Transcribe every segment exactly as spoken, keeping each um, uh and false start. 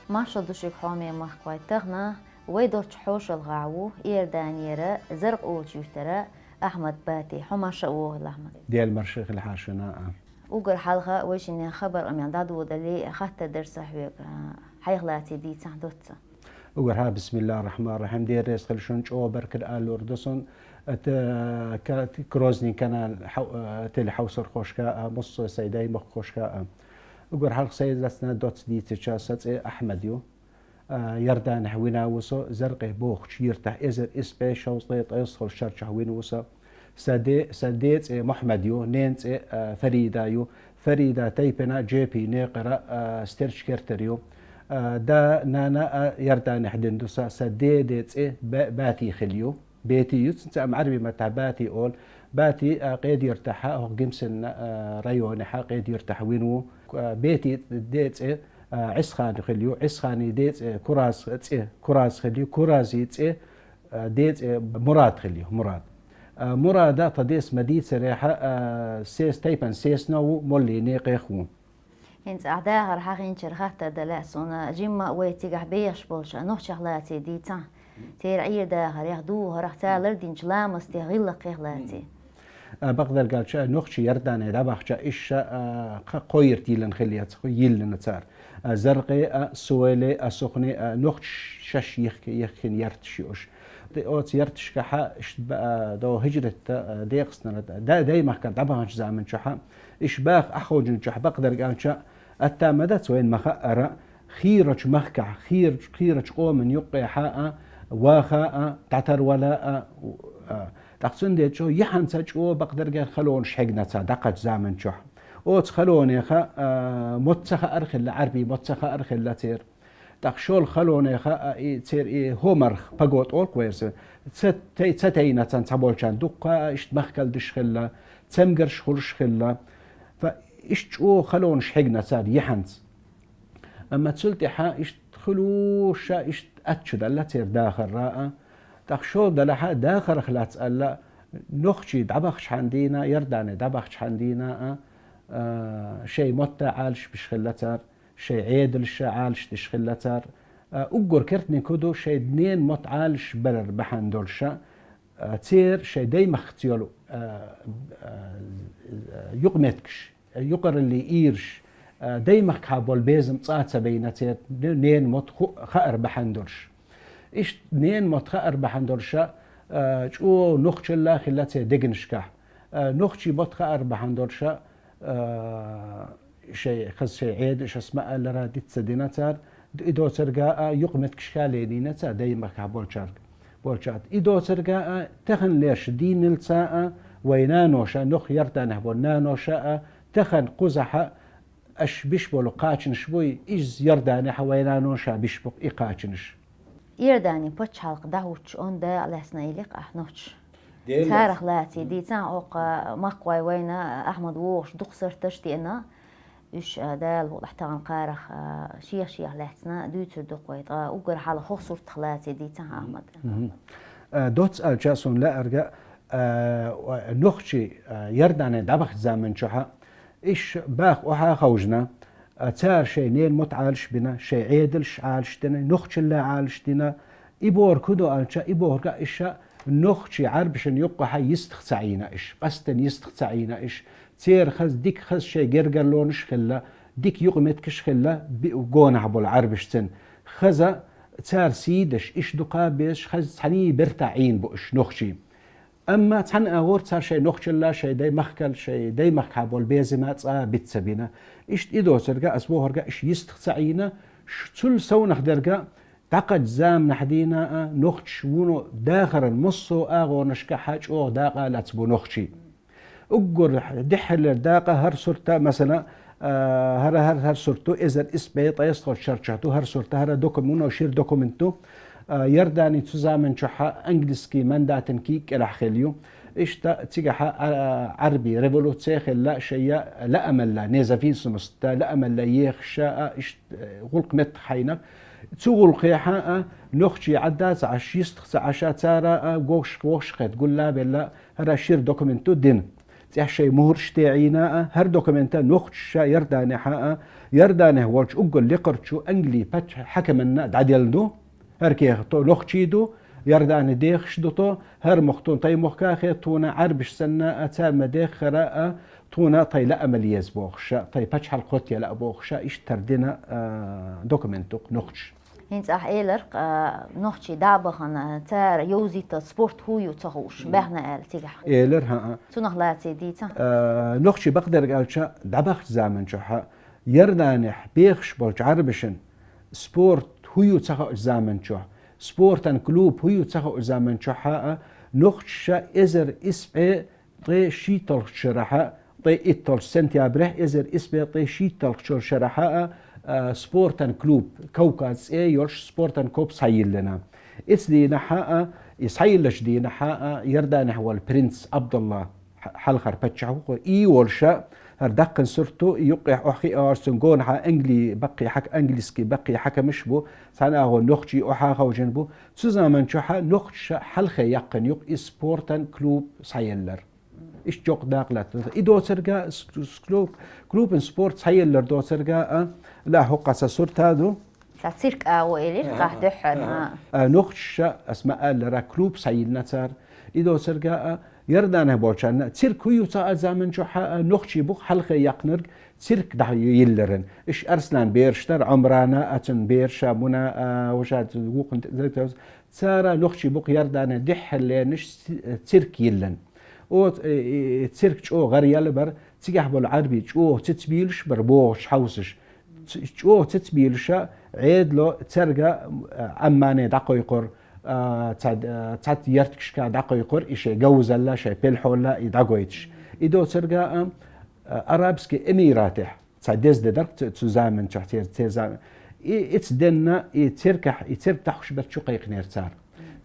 Маршал ду шуьга, хьоме махкахой. Тахан вай долчу хьошалгӀахь ву Иорданера Заркъа олучу юьртара Ахьмад Бати. Хьо марша вогӀийла, Ахьмад. Дела марша хила хьан шуна а. Уггар хьалха вай шиннан хабар къамел дӀадодале, хаттар дара сан хьоьга, хьайх лаций дийцахь доцца. Уггар хьалха, бисмиллахӀир-рахьманир-рахьим, Дела реза хила шуна, чӀогӀа баркалла алур ду сан, ат, ка-, Грозный канал хьо-, телехьовсархошка а, массо а сайн даймахкахошка а. Уггар хьалха сайн лаьцна доцца дийцича, сан цӀе Ахьмад ю. А, Иорданехь вина ву со, Заркъе бохучу юьртахь, эзар исс бӀе шовзткъе ткъайоьссалгӀачу шарчохь вина ву со. Сан де-, сан ден цӀе Мухьаммад ю, ненан цӀе, а, Фарида ю. Фарида тайпана Джепи некъара, а, стерчу кертара ю. А, да, нана а Иорданехь дина ду сан, сан ден ден цӀе Ба-, Бати хила ю. Бети ю, цуьнца ам Ӏарби маттахь Бати олу. Бати, а, Къеда-Юьртахь, хӀокху Гимсенна, а, районехь Къеда-Юьртахь вина ву. А, Бети ден цӀе, а, Ӏисхан хила ю, Ӏисхани ден цӀе Кураз, цӀе Кураз хила ю, Курази цӀе, а, ден цӀе Мурад хила ю, Мурад. А, Мурада тхан дес ма дийцарехь, а, сес-, тайпана сесано ву, моллий некъех ву. ХӀинца ахь дахар хьахийнчара хаттар дан лаьа суна, жимма а вай цигахь бехаш болчу нохчех лаций дийцахь. Церан Ӏийра дахарех, духарх, цара лардинчу ламастех, гӀиллакхех лаций. А, бакъдерг аьлча, нохчий Иордане дӀабахча, иша, а, кха-, кхо юьрта йиллина хила яц, кхо йиллина цара. А, Заркъе а, Суэле а, Сухне а, нохчаша шаьш йихки-, йихкина ярташ ю уьш. Де-, оцу ярташкахьа иштта ба-, а, до хӀижрат, а, декъаснарг, да-, даймахкара дӀабаханчу заманчохьа, иша баха ахьа хьожначохь, бакъдерг аьлча, атта ма дац вайна ма хаъара, хийрачу махкахь, хийрачу, хийрачу къоман юккъехьа а, ваха а, дӀатарвала а, у-, а. ТӀаккха цундела чӀо, яхьанца чӀо бакъдерг халонаш хьегна цара дӀакхачу заманчохь. Оцу халонеха, а, мотт ца хаьар хилла, Ӏарби мотт ца хаьар хилла церан. ТӀаккха шолгӀа халонеха, а, и церан и хӀомарх пагот олу-кх вайра сан. Ца тей-, ца тайна царна цхьаболчарна дуккха а иштта махкал деш хилла, цамгарш хуьлуш хилла. Ва иштта чӀогӀа халонаш хьегна цара яхьанца. Амма цул тӀаьхьа иштта хуьлуш а, иштта аттачу даьлла церан дахарра а. ТӀаккха шолгӀа делахьа дахарх лаьцна аьлла, нохчий дӀабахчахьана дийна, Иордане дӀабахчахьана дийна а, а, шайн мотт а Ӏалаш беш хилла цара. Шайн Ӏедалш а Ӏалаш деш хилла цара. А, уггар кертаниг хӀун ду, шайн ненан мотт Ӏалаш барар бахьана долуш а, а, церан шайн даймахкаца йолу, а, а, юкъаметтигаш, юкъараллин ийраш, а, даймахкахьа болу безам цкъа а ца байна церан, ненан мотт ху-, хаар бахьана долуш. Иштта ненан мотт хаар бахьана долуш а, а, чӀогӀа нохчалла хилла церан дегнашкахь. А, нохчий мотт хаар бахьана долуш а, а, шайн, хаза шайн Ӏедалш ас ма-аллара диц ца дина цара, и доцург а юкъаметтигашка а лелийна цара даймахкахь болчаьрга, болчаьрга. И доцург а тахана леш дийнал цара а, вайн наноша, нохчий Иорданехь болу наноша а, тахана кхузахьа аша беш болу кхачанаш буй, иза Иорданехьа вайн наноша беш бу-кх и кхачанаш. Иорданин пачхьалкх дӀахӀуттуш онда а лаьцна илли-кх ахь нохчаша. Дела. Царах лаций дийцахь, хӀокху махкахой вайна Ахьмад вогӀуш дукха сурташ а деана, уьш, а, Дала мукъалахь тахана кхарах, а, шех-шех лаьцна дуьйцур ду-кх вай, ткъа уггар хьалха хӀокху суртах лаций дийцахь, Ахьмад. Мгм. А, доцца аьлча, суна лаьарга, а, нохчий, а, Иордане дӀабахча заманчохьа, иша баха охьа а ховшина, а, цара шайн ненан мотт Ӏалаш бина, шайн Ӏедалш Ӏалаш дина, нохчалла Ӏалаш дина. И бохург хӀун ду аьлча, и бохург а иша нохчий Ӏарбашна юккъехьа йистах ца Ӏийна иша, къастан йистах ца Ӏийна иша. Церан хаза, дика хаза шайн гергарлонаш а хилла, дика юкъаметтигаш а хилла, би-, гонахь болу Ӏарбашцан. Хаза цара сий деш, иша дукха а безаш, хаза цхьаьний бертахь Ӏийна бу иша нохчий. Амма цхьана агӀор цара шайн нохчалла, шайн даймахкал, шайн даймахкахьа болу безам а цкъа а биц ца бина. Иштта и доцург а, ас бохург а, иша йистах ца Ӏийна, ш-, цул совнах дерг а, дӀакхаччу заманахь дийна а, нохчаша вуно дахаран массо а агӀонашкахьа чӀогӀа дакъа а лаьцна бу нохчий. Уггар дехьаллера дакъа хӀара сурта, масала, а, хӀара, хӀара, хӀара сурт ду, эзар исс бӀе ткъайоьссалгӀачу шарчохь ду, хӀара сурта, хӀара докум-, вуно шира документ ду. А, Иордани цу заманчохьа английский мандатан куьйга кӀелахь хилла ю. Иштта цигахьа, а, Ӏарби революци а хилла, шайна лаамалла, независимость, лаамалла ехаш а, иштта, э, гӀуллакх меттах хьайна. Цу гӀуллакхехьа а, нохчий Ӏадда а ца Ӏаш, йистах ца Ӏаш а, цара а, вовшах-, вовшахкхетта гулла а белла, хӀара шира документ ду дина. цӀехь шайн мухӀарш тӀе Ӏийна а, хӀара документ а нохчаша Иорданехьа а, Иорданехь волча уггар лекхарчо Англи паччахьа хьакиманна дӀаделла ду. ХӀара кехат нохчий ду, Иордане дехаш ду тхо, хӀара мохк тхона тхоай мохк а хет тхона, Ӏарбаш санна а, царна ма деххара а, тхона тхоай лаамал еза бохуш а, тхоай паччахьалкх хоттаяла а бохуш а, иштта хӀара дина, а, документ ду-кх нохчаша. ХӀинца ахь элира-кх, а, нохчий дӀа а бахана, цара йовзийталла спорт хӀу ю ца хууш, баьхна аьлла цигахь. Элира, хӀаъ. Цунах лаций дийца? А, нохчий, бакъдерг аьлча, дӀабахача заман чухь а, Иорданехь бехаш болча Ӏарбашна спорт хӀу ю ца хаьача заман чухь, спортан клуб хӀу ю ца хаьача заман чухь а, нохчаша эзар исс бӀе ткъе шийтталгӀача шарахь а, ткъе итталгӀача сентябрехь, эзар исс бӀе ткъе шийтталгӀача шарахь а, а, спортан клуб, Кавказ цӀе йолуш спортан клуб схьайиллина. Ица дийнахь а, и схьайиллача дийнахь а, Иорданехь волу принц Абдулла, хьа-, хьалхара паччахь ву-кх, и волуш а, хӀара даккхина сурт ду, и юккъехь охьахиъна, цуьнан гонахьа англи баккхий хьак-, английский баккхий хьаькамаш бу, цхьана агӀо нохчий охьаховшина бу. Цу заман чухь а нохчаша хьалхе яьккхина ю-кх и спортан клуб схьаеллар. Иштта чӀогӀа дакъа лаьттина. И доцург а, с-, с-, клуб, клубан спорт схьаеллар доцург а, ла хӀокху цхьа сурт а ду. Цхьа цирк агӀо элира, кхахь дуьххьара. А, нохчаша, ас ма-аллара, клуб схьайиллина цара. И доцург а, Иорданехь болчарна цирк хӀу ю ца хаьача заман чухь а, нохчий бу-кх хьалхе яьккхинарг цирк дӀа йилларан. Иштта Арслан бераш дара, Ӏумрана а, цуьнан бераш а, Муна а, вуьшта вукхунна тӀе-, цара нохчий бу-кх Иордане дуьххьарлернаш ци-, цирк йиллина. Оцу, э, э, цирк чӀогӀа гӀараяьлла бара, цигахь болу Ӏарбий чӀогӀа цицбийлаш бара богӀучу хьовсаш. Ц-, чӀогӀа цицбийлаша Ӏедало цаьрга, а, Ӏаммане дӀакхойкхура, а, цхьа, а, цхьацца ярташка дӀакхойкхура, и шайн говзалла, шайн пелхьолла и дӀагойтуш. И доцург а, а, Арабский Эмиратехь цхьа деза де дара-кх цу, цу заманчохь, церан, церан зам-, и, ица денна, и церкахь, и церк дӀахьош берш чу кхайкхинера цара.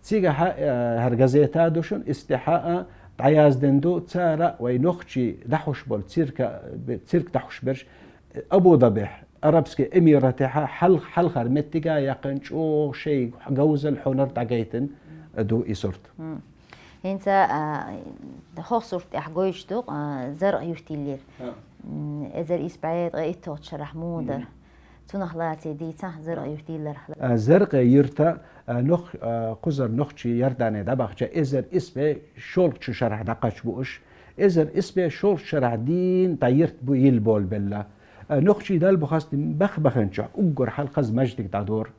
Цигахь а, э, хӀара газета а ду шуна, иштта тӀехь а дӀаяздина ду, цара вай нохчий дӀахьош болу цирка, цирк дӀахьош берш, э, Абу-Дабихь, Арабский Эмиратехь а хьал-, хьалхара меттиг а яьккхина, чӀогӀа шайн говзалла, хьунар дӀагайтина ду и сурт. ХӀинца, а, хӀокху сурт тӀехь гойтуш ду, а, Заркъа юрт йиллира. М, эзар исс бӀе ткъе итталгӀачу шарахь муха дара? Цунах лаций дийцахь, Заркъа юрт йилларх. А, Заркъа юрт а, нох-, а, кхузара нохчий Иордане дӀабахча эзар исс бӀе шолгӀачу шарахь дӀакхачбу уьш. Эзар исс бӀе шолгӀачу шарахь дийна дӀа юрт бу йилла болабелла. А, нохчий Далла бу хастам бах-, баханчохь уггар хьалха хаза маьждиг дӀадора.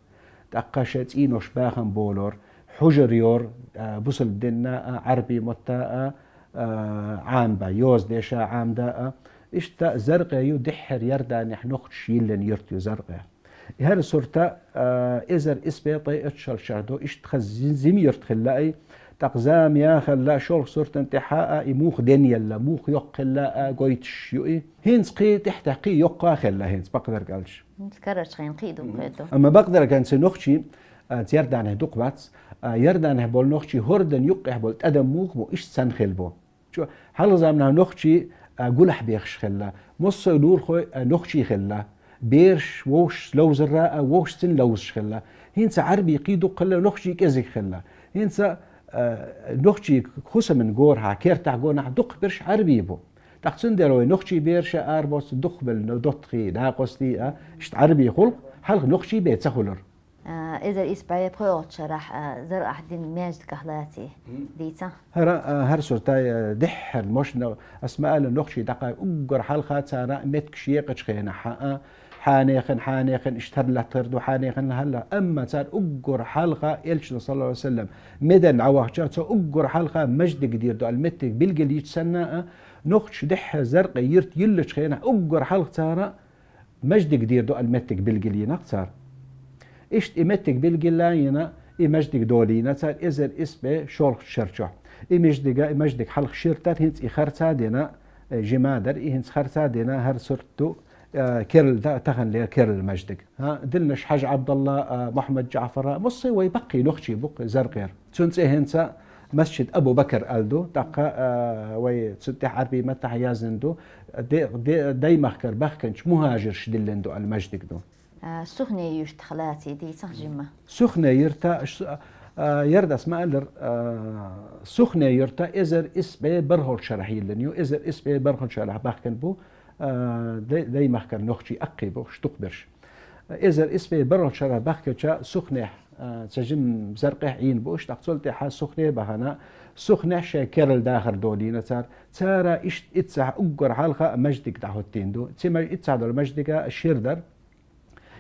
ТӀаккха шайн цӀийнош бахам болор, хьужар йора, а, бусалба динна а, Ӏарбий мотта а, а, Ӏамда, йоза деша Ӏамда а. Иштта Заркъе ю дуьххьара Иорданехь нохчаша йиллина юрт ю Заркъе. И хӀара сурт а, а, эзар исс бӀе ткъе оццул шарахь ду, иштта хаза зи-, зима юрт хилла и. ТӀаккха зама яхалла, шолгӀа суртан тӀехь а и муха денъелла, муха йоккха хилла а гойтуш ю и. ХӀинца кхин тӀехь-тӀехь кхин йоккха а хилла хӀинца, бакъдерг аьлча. ХӀинца карарчу хенахь кхин а дукха хир ду. Амма бакъдерг аьлча нохчий, а, Иорданехь дукха бац, а, Иорданехь болу нохчий хӀордан юккъехь болу тӀадам муха бу, иштта санна хилла бу. Чу-, хьалха заманахь нохчий, а, гулахь бехаш хилла. Массо а лулахой, а, нохчий хилла. Бераш вовшашца ловзара а, вовшашца ловзаш хилла. ХӀинца Ӏарбий кхин дукха хилла, нохчий кӀезиг хилла. ХӀинца, а, нохчий хӀусаман горахьа, кертахь гонахь дукхахберш Ӏарбий бу. ТӀаккха цундела вай нохчий бераш а арабоцу дукхахбелла доттагӀий, накъостий а, иштта Ӏарбий хуьлу, хьалха нохчий бен ца хуьлура. А, эзар исс бӀе пхоьалгӀачу шарахь, а, Заркъахь дина маьждигах лаций дийца? ХӀара, а, хӀара сурт а, а, дуьххьара мощна, ас ма-аллара, нохчий дӀакхайкха уггар хьалха цара меттигаш екъачу хенахь, а, хьанехана, хьанехана иштта хӀара латтар ду, хьанехана хӀара. Амма цара уггар хьалха Элчано, саллаллаху Ӏалайхи ва саллам, Медина дӀавахча, цо уггар хьалха маьждиг дийр ду аьлла меттиг билгал йича санна а, нохчаша дуьххьара Заркъе юрт йиллачу хенахь уггар хьалха цара маьждиг дийр ду аьлла меттиг билгалйина-кх цара. Иштта и меттиг билгалйина, и маьждиг долийна цара эзар исс бӀе шолгӀачу шарчохь. И маьждига, и маьждиг хьалха шира тара, хӀинца и харца а дина, э, жима дара, и хӀинца харца а дина, хӀара сурт ду, э, керла та-, таханлера керла маьждиг. ХӀа, диллинарш Хьажа Ӏабдалла, э, Мухьаммад Джафара, массо а вай баккхий нохчий бу-кх Заркъера. Цуьнан цӀе хӀинца Масджид Абу Бакр аьлла ду, тӀаккха, а, вай цу тӀехь Ӏарбий маттахь яздина ду, де-, де-, даймахкара баьхкинчу мухӀажирша диллина ду аьлла маьждиг ду. А, Сухне юьртах лаций дийцахь жимма? Сухне юьрта, ш-, А, Ярдас ма аллара, а, Сухне юрт эзар исс бӀе бархӀолча шарахь йиллина ю, эзар исс бӀе бархӀолча шарахь баьхкина бу, а, дай-, даймахкара нохчий аккхий бу, уж дукхаберш. Эзар исс бӀе бархӀолча шарахь баьхкача Сухнехь, а, цхьа жима Заркъехь Ӏийна бу уж, тӀаккха цул тӀаьхьа Сухне бахана, Сухнехь шайн керла дахар долийна цара. Цара иштта иццахь уггар хьалха а маьждиг дӀахӀоттийна ду. Ци маж-, иццахь долу маьждига шира дара.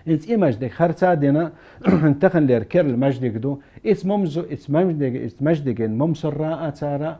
Иза и маьждиг харца а дина, таханлера керла маьждиг ду. Иза момзу, иза маьждиг, иза маьждиган момсарра а цара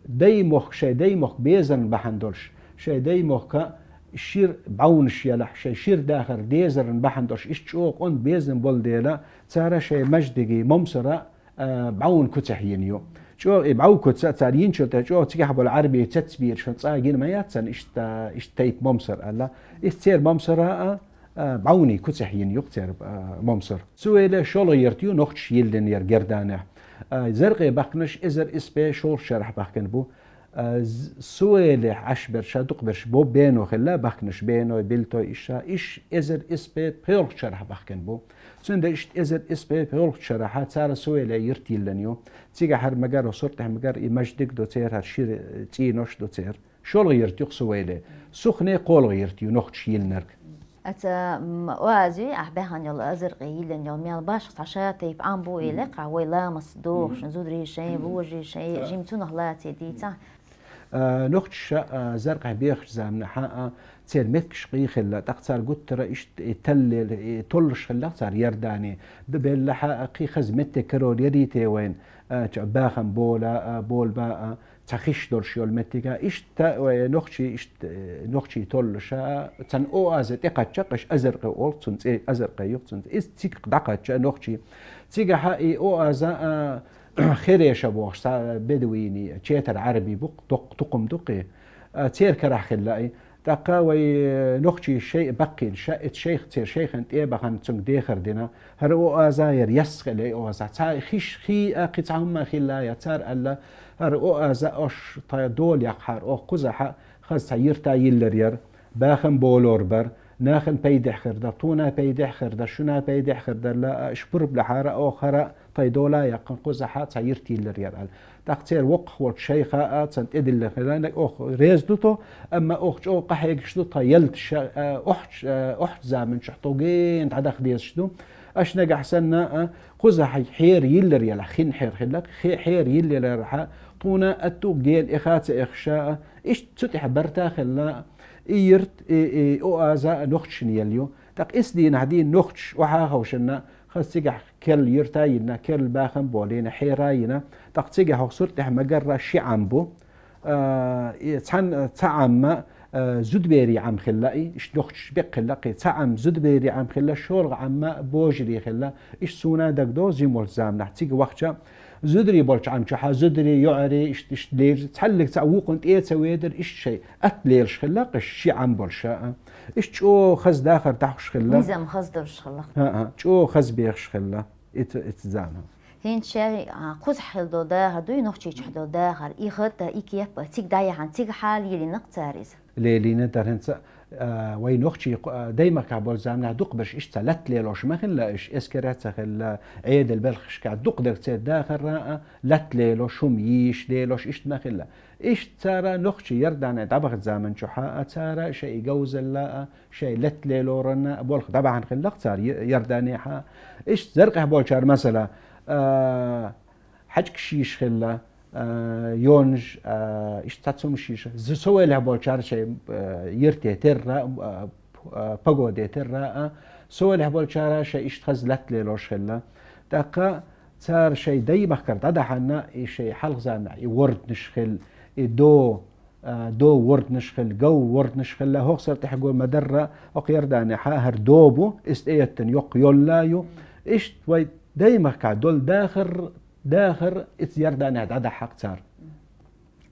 даймохк, шайн даймохк безарна бахьана долуш, шайн даймохка шира бӀаьвнаш ялахь, шайн шира дахар дезарна бахьана долуш, иштта чӀогӀа къонда безам болу дела, цара шайн маьждиге момсара, а, бӀаьвна куцехь йина ю. ЧӀогӀа и бӀаьвна куц а цара йинчул тӀе чӀогӀа цигахь болу Ӏарбий цецбийраш цкъа гина ма яц царна иштта, иштта тайпа момсар аьлла. Иза церан момсара а, а, бӀаьвнийн куцехь йина ю-кх церан, а, момсар. Сувеле шолгӀа юрт ю нохчаша йиллина яра Герданехь. А, Заркъе баьхкинарш эзар исс бӀе шолгӀачу шарахь баьхкина бу. А, з-, Сувелехь Ӏаш берш а дукхаберш бо-, бено хилла, баьхкинарш беной, билтой иша, иш эзар исс бӀе пхоьалгӀачу шарахь баьхкина бу. Цундела иштта эзар исс бӀе пхоьалгӀачу шарахь цара Сувеле юрт йиллина ю. Цигахь хӀара мегар, суртехь мегар, и маьждиг ду церан, хӀара шира цӀийнош ду церан. ШолгӀа юрт ю-кх Сувеле. Сухне кхоалгӀа юрт ю нохчаша йиллинарг. Аца, м, оаз ю, ахь баьхна йолу, Заркъе йиллина йолу, мел башха цхьа ша тайпа Ӏам бу, или, кху вай ламаст дохуш, зударий шайн, вожарий шайн, жима цунах лаций дийца. А, нохчаша, а, Заркъехь бехачу заманахь а, церан меттигаш къий хилла, тӀаккха цара гуттара иштта и талле-, и толлуш хилла цара Ярдане. Ду беллахь а, кхин хаза меттиг карор ярий те вайна, а, ча-, бахам бола, а, болба, а, цхьа хиш долуш йолу меттига, иштта вай нохчий, иштта, э, нохчий толлуша, цхьана оаза тӀекхачча, кхаш Азаркъе олу цунна цӀе, Азаркъе ю-кх цунна цӀе. Иза цига дӀакхачча нохчий. Цигахь и оаза, а, Хереша бохуш, цхьа бедуини, четар Ӏарбий бу-кх, доккха тукхум ду-кх и. А, церан карахь хилла и. ТӀаккха вай, э, нохчий шайх баккхийна, ша, эцу шайх, церан шайхана тӀе а бахана, цуьнга дехар дина. ХӀара оаза яра ясса хилла и оаза. Цхьа хиш, хи а, кхин цхьа хӀумма хилла я, цара аьлла, хӀара оаза ош тхайн дола яккхахьара, оха кхузахь а хаза цхьа юрта йиллар яра, бахам болор бара, нахана пайдехь хир дара, тхуна пайдехь хир дара, шуна пайдехь хир дара, ла а, иш пурба лахьара, оха хӀара тхайн дола яккхина кхузахь а цхьа юрт йиллар яра аьлла. ТӀаккха церан воккхах волчу шайха а царна тӀедиллина хилла, оха реза ду тхо, амма оха чӀогӀа къахьегаш ду тхан ялташа, а, охьачу, а, охьачу заманчохь тхо гена дӀадаха дезаш ду. Аша нагахь санна, а, кхузахь хьера йиллар ялахь, хин хьера хилла, хе-, хьера йиллар ялахь, тхуна атту гена эха ца эхаша, а, иштта цу тӀехь барта хилла, и юрт, и, и оаза а нохчашна елла ю. ТӀаккха исс дийнахь дийна нохчаш охьа а ховшина, хаза цигахь керла юрта йина, керла бахам болийна, хьера йина, тӀаккха цигахь хӀокху сурт тӀехь магарра ши Ӏам бу. А, и цхьан-, цхьа Ӏамма, а, зудаберийн Ӏам хилла и, иштта нохчаш беккхилла кхин, цхьа Ӏам зудаберийн Ӏам хилла, шолгӀа Ӏамма божарий хилла, иштта суна дагадо жима волчу заманахь цига вахча, зударий болчу Ӏам чохь а зударий, йоӀарий, иштта, иштта лелаш, цхьаллиг цхьа вукхунна тӀе а ца ведар, иштта шайн атта лелаш хилла кхаш, ши Ӏам болуш а. Иштта чӀогӀа хаза дахар дӀахьуш хилла. Низам хаза долуш хилла. ХӀа-а, чӀогӀа хаза бехаш хилла. Ица, ица зама. ХӀинца шаьрий, а, кхузахь хила долу дахар дуй, нохчийчохь долу дахар, и хатта, и кеп, цига дӀаяхьна, цига хьала йилина-кх цара иза. Лелийна дара хӀинца, а, вай нохчий, а, даймахкахь болу заманахь дукхаберш иштта цхьа латта лелош ма хилла, уьш эскара ца хилла, Ӏедал белхашкахь дукхадерг церан дахарра а, латта лелош, хӀума йийш, лелош иштта ма хилла. Иштта цара нохчий Ярдане дӀабахачу заман чохь а, цара шайн и говзалла а, шайн латта лелоранна а болх дӀабахьана хилла-кх цара Й-, Ярданехь а. Иштта Заркъехь болчара, масала, а, хьаьжкӀаш йийш хилла, а, йонаш, а, иштта цхьацца хӀумнаш йийш. З-, Сувелехь болчара шайн, а, юрте терра, а, п-, а, погоде терра а, Сувелехь болчара шайн иштта хаза латта лелош хилла. ТӀаккха цара шайн даймахкара дӀадахьанна, и шайн хьалха заманахь и ворданаш хилла, и до, а, до ворданаш хилла, гов ворданаш хилла, хӀокху сурт тӀехь го ма-дарра, хӀокху Ярданехь а хӀара до бу, иза тӀеэттина йоккха йолла ю. Иштта вай даймахкахь долу дахар, дахар ица Ярданехь дӀадахьа-кх цара.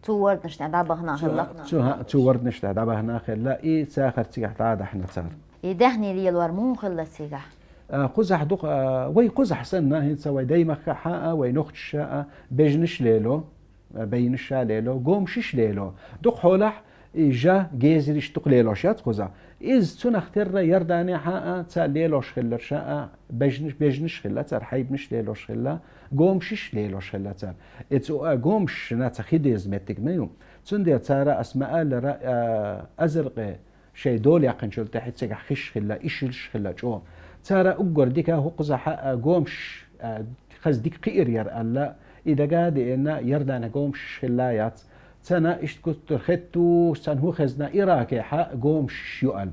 Цу ворданашна дӀабахана хилла. Цу, хӀа, цу ворданашна дӀабахана хилла, и цахар цигахь дӀадахьна цара. И даьхни лелор муха хилла цигахь? А, кхузахь дукха, а, вай кхузахь санна, хӀинца вай даймахкахь а, вай нохчаша а, бежнаш лело, а, бежнаш а лело, гомашаш лело. Дукха хьолахь, И жа гезриш дукха лелош яц кхуза. Из цунах терра Иорданехьа а цар лелош хилар ша а, бежнаш, бежнаш хилла, цар хьайбнаш лелош хилла, гомшиш лелош хилла цар. Эцу а гомшна ца хи деза меттиг ма ю. Цундела цара ас ма аллара, а, азаркъе шей дола яьккхинчул тӀехьа цигахь хиш хилла, ишилш хилла чӀо. Цара уггар дика хӀукхузахьа а гомш, а, хаз дика кхиир яр алла, и дага а деана, Иордана гомшиш хилла яц. Цана иштта гуттар хеттуш, цан хӀу хезна Иракехьа гомшиш ю ал.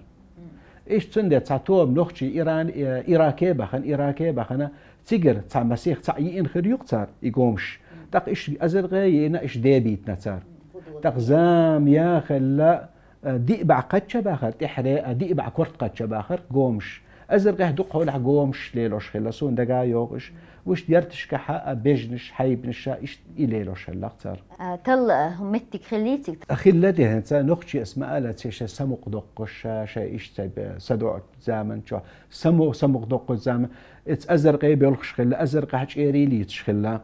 Иштта цундела цхьа тоба нохчий Иран, э, Ираке бахана, Ираке бахана, цигара цхьа масех цхьа йиъин хир юкъ цар, и гомш. ТӀаккха иштта азаркъе йиъина, иштта дебийтна цар. ТӀаккха зама яхалла, э, диъ баӀ кхачча бахар, тӀехьре, а, диъ баӀ корт кхачча бахар гомш. Азаркъехь дукха хьолахь гомш лелош хилла, суна дага йогӀуш. Вуш дерташкахьа а бежнаш, хьайбнаша иштта и лелош хиллах цар. А, тал, а, хӀу меттиг хилийциг? А, хилла дехьа, ца нохчи ас ма ала, ца ша самукъ доккхуш, ша, ша иштта ца бе-, садоӀ заман чу. Саму-, самукъ доккхуш заман. Эц азаркъе белхаш хилла, азаркъахь чӀерий лийцаш хилла.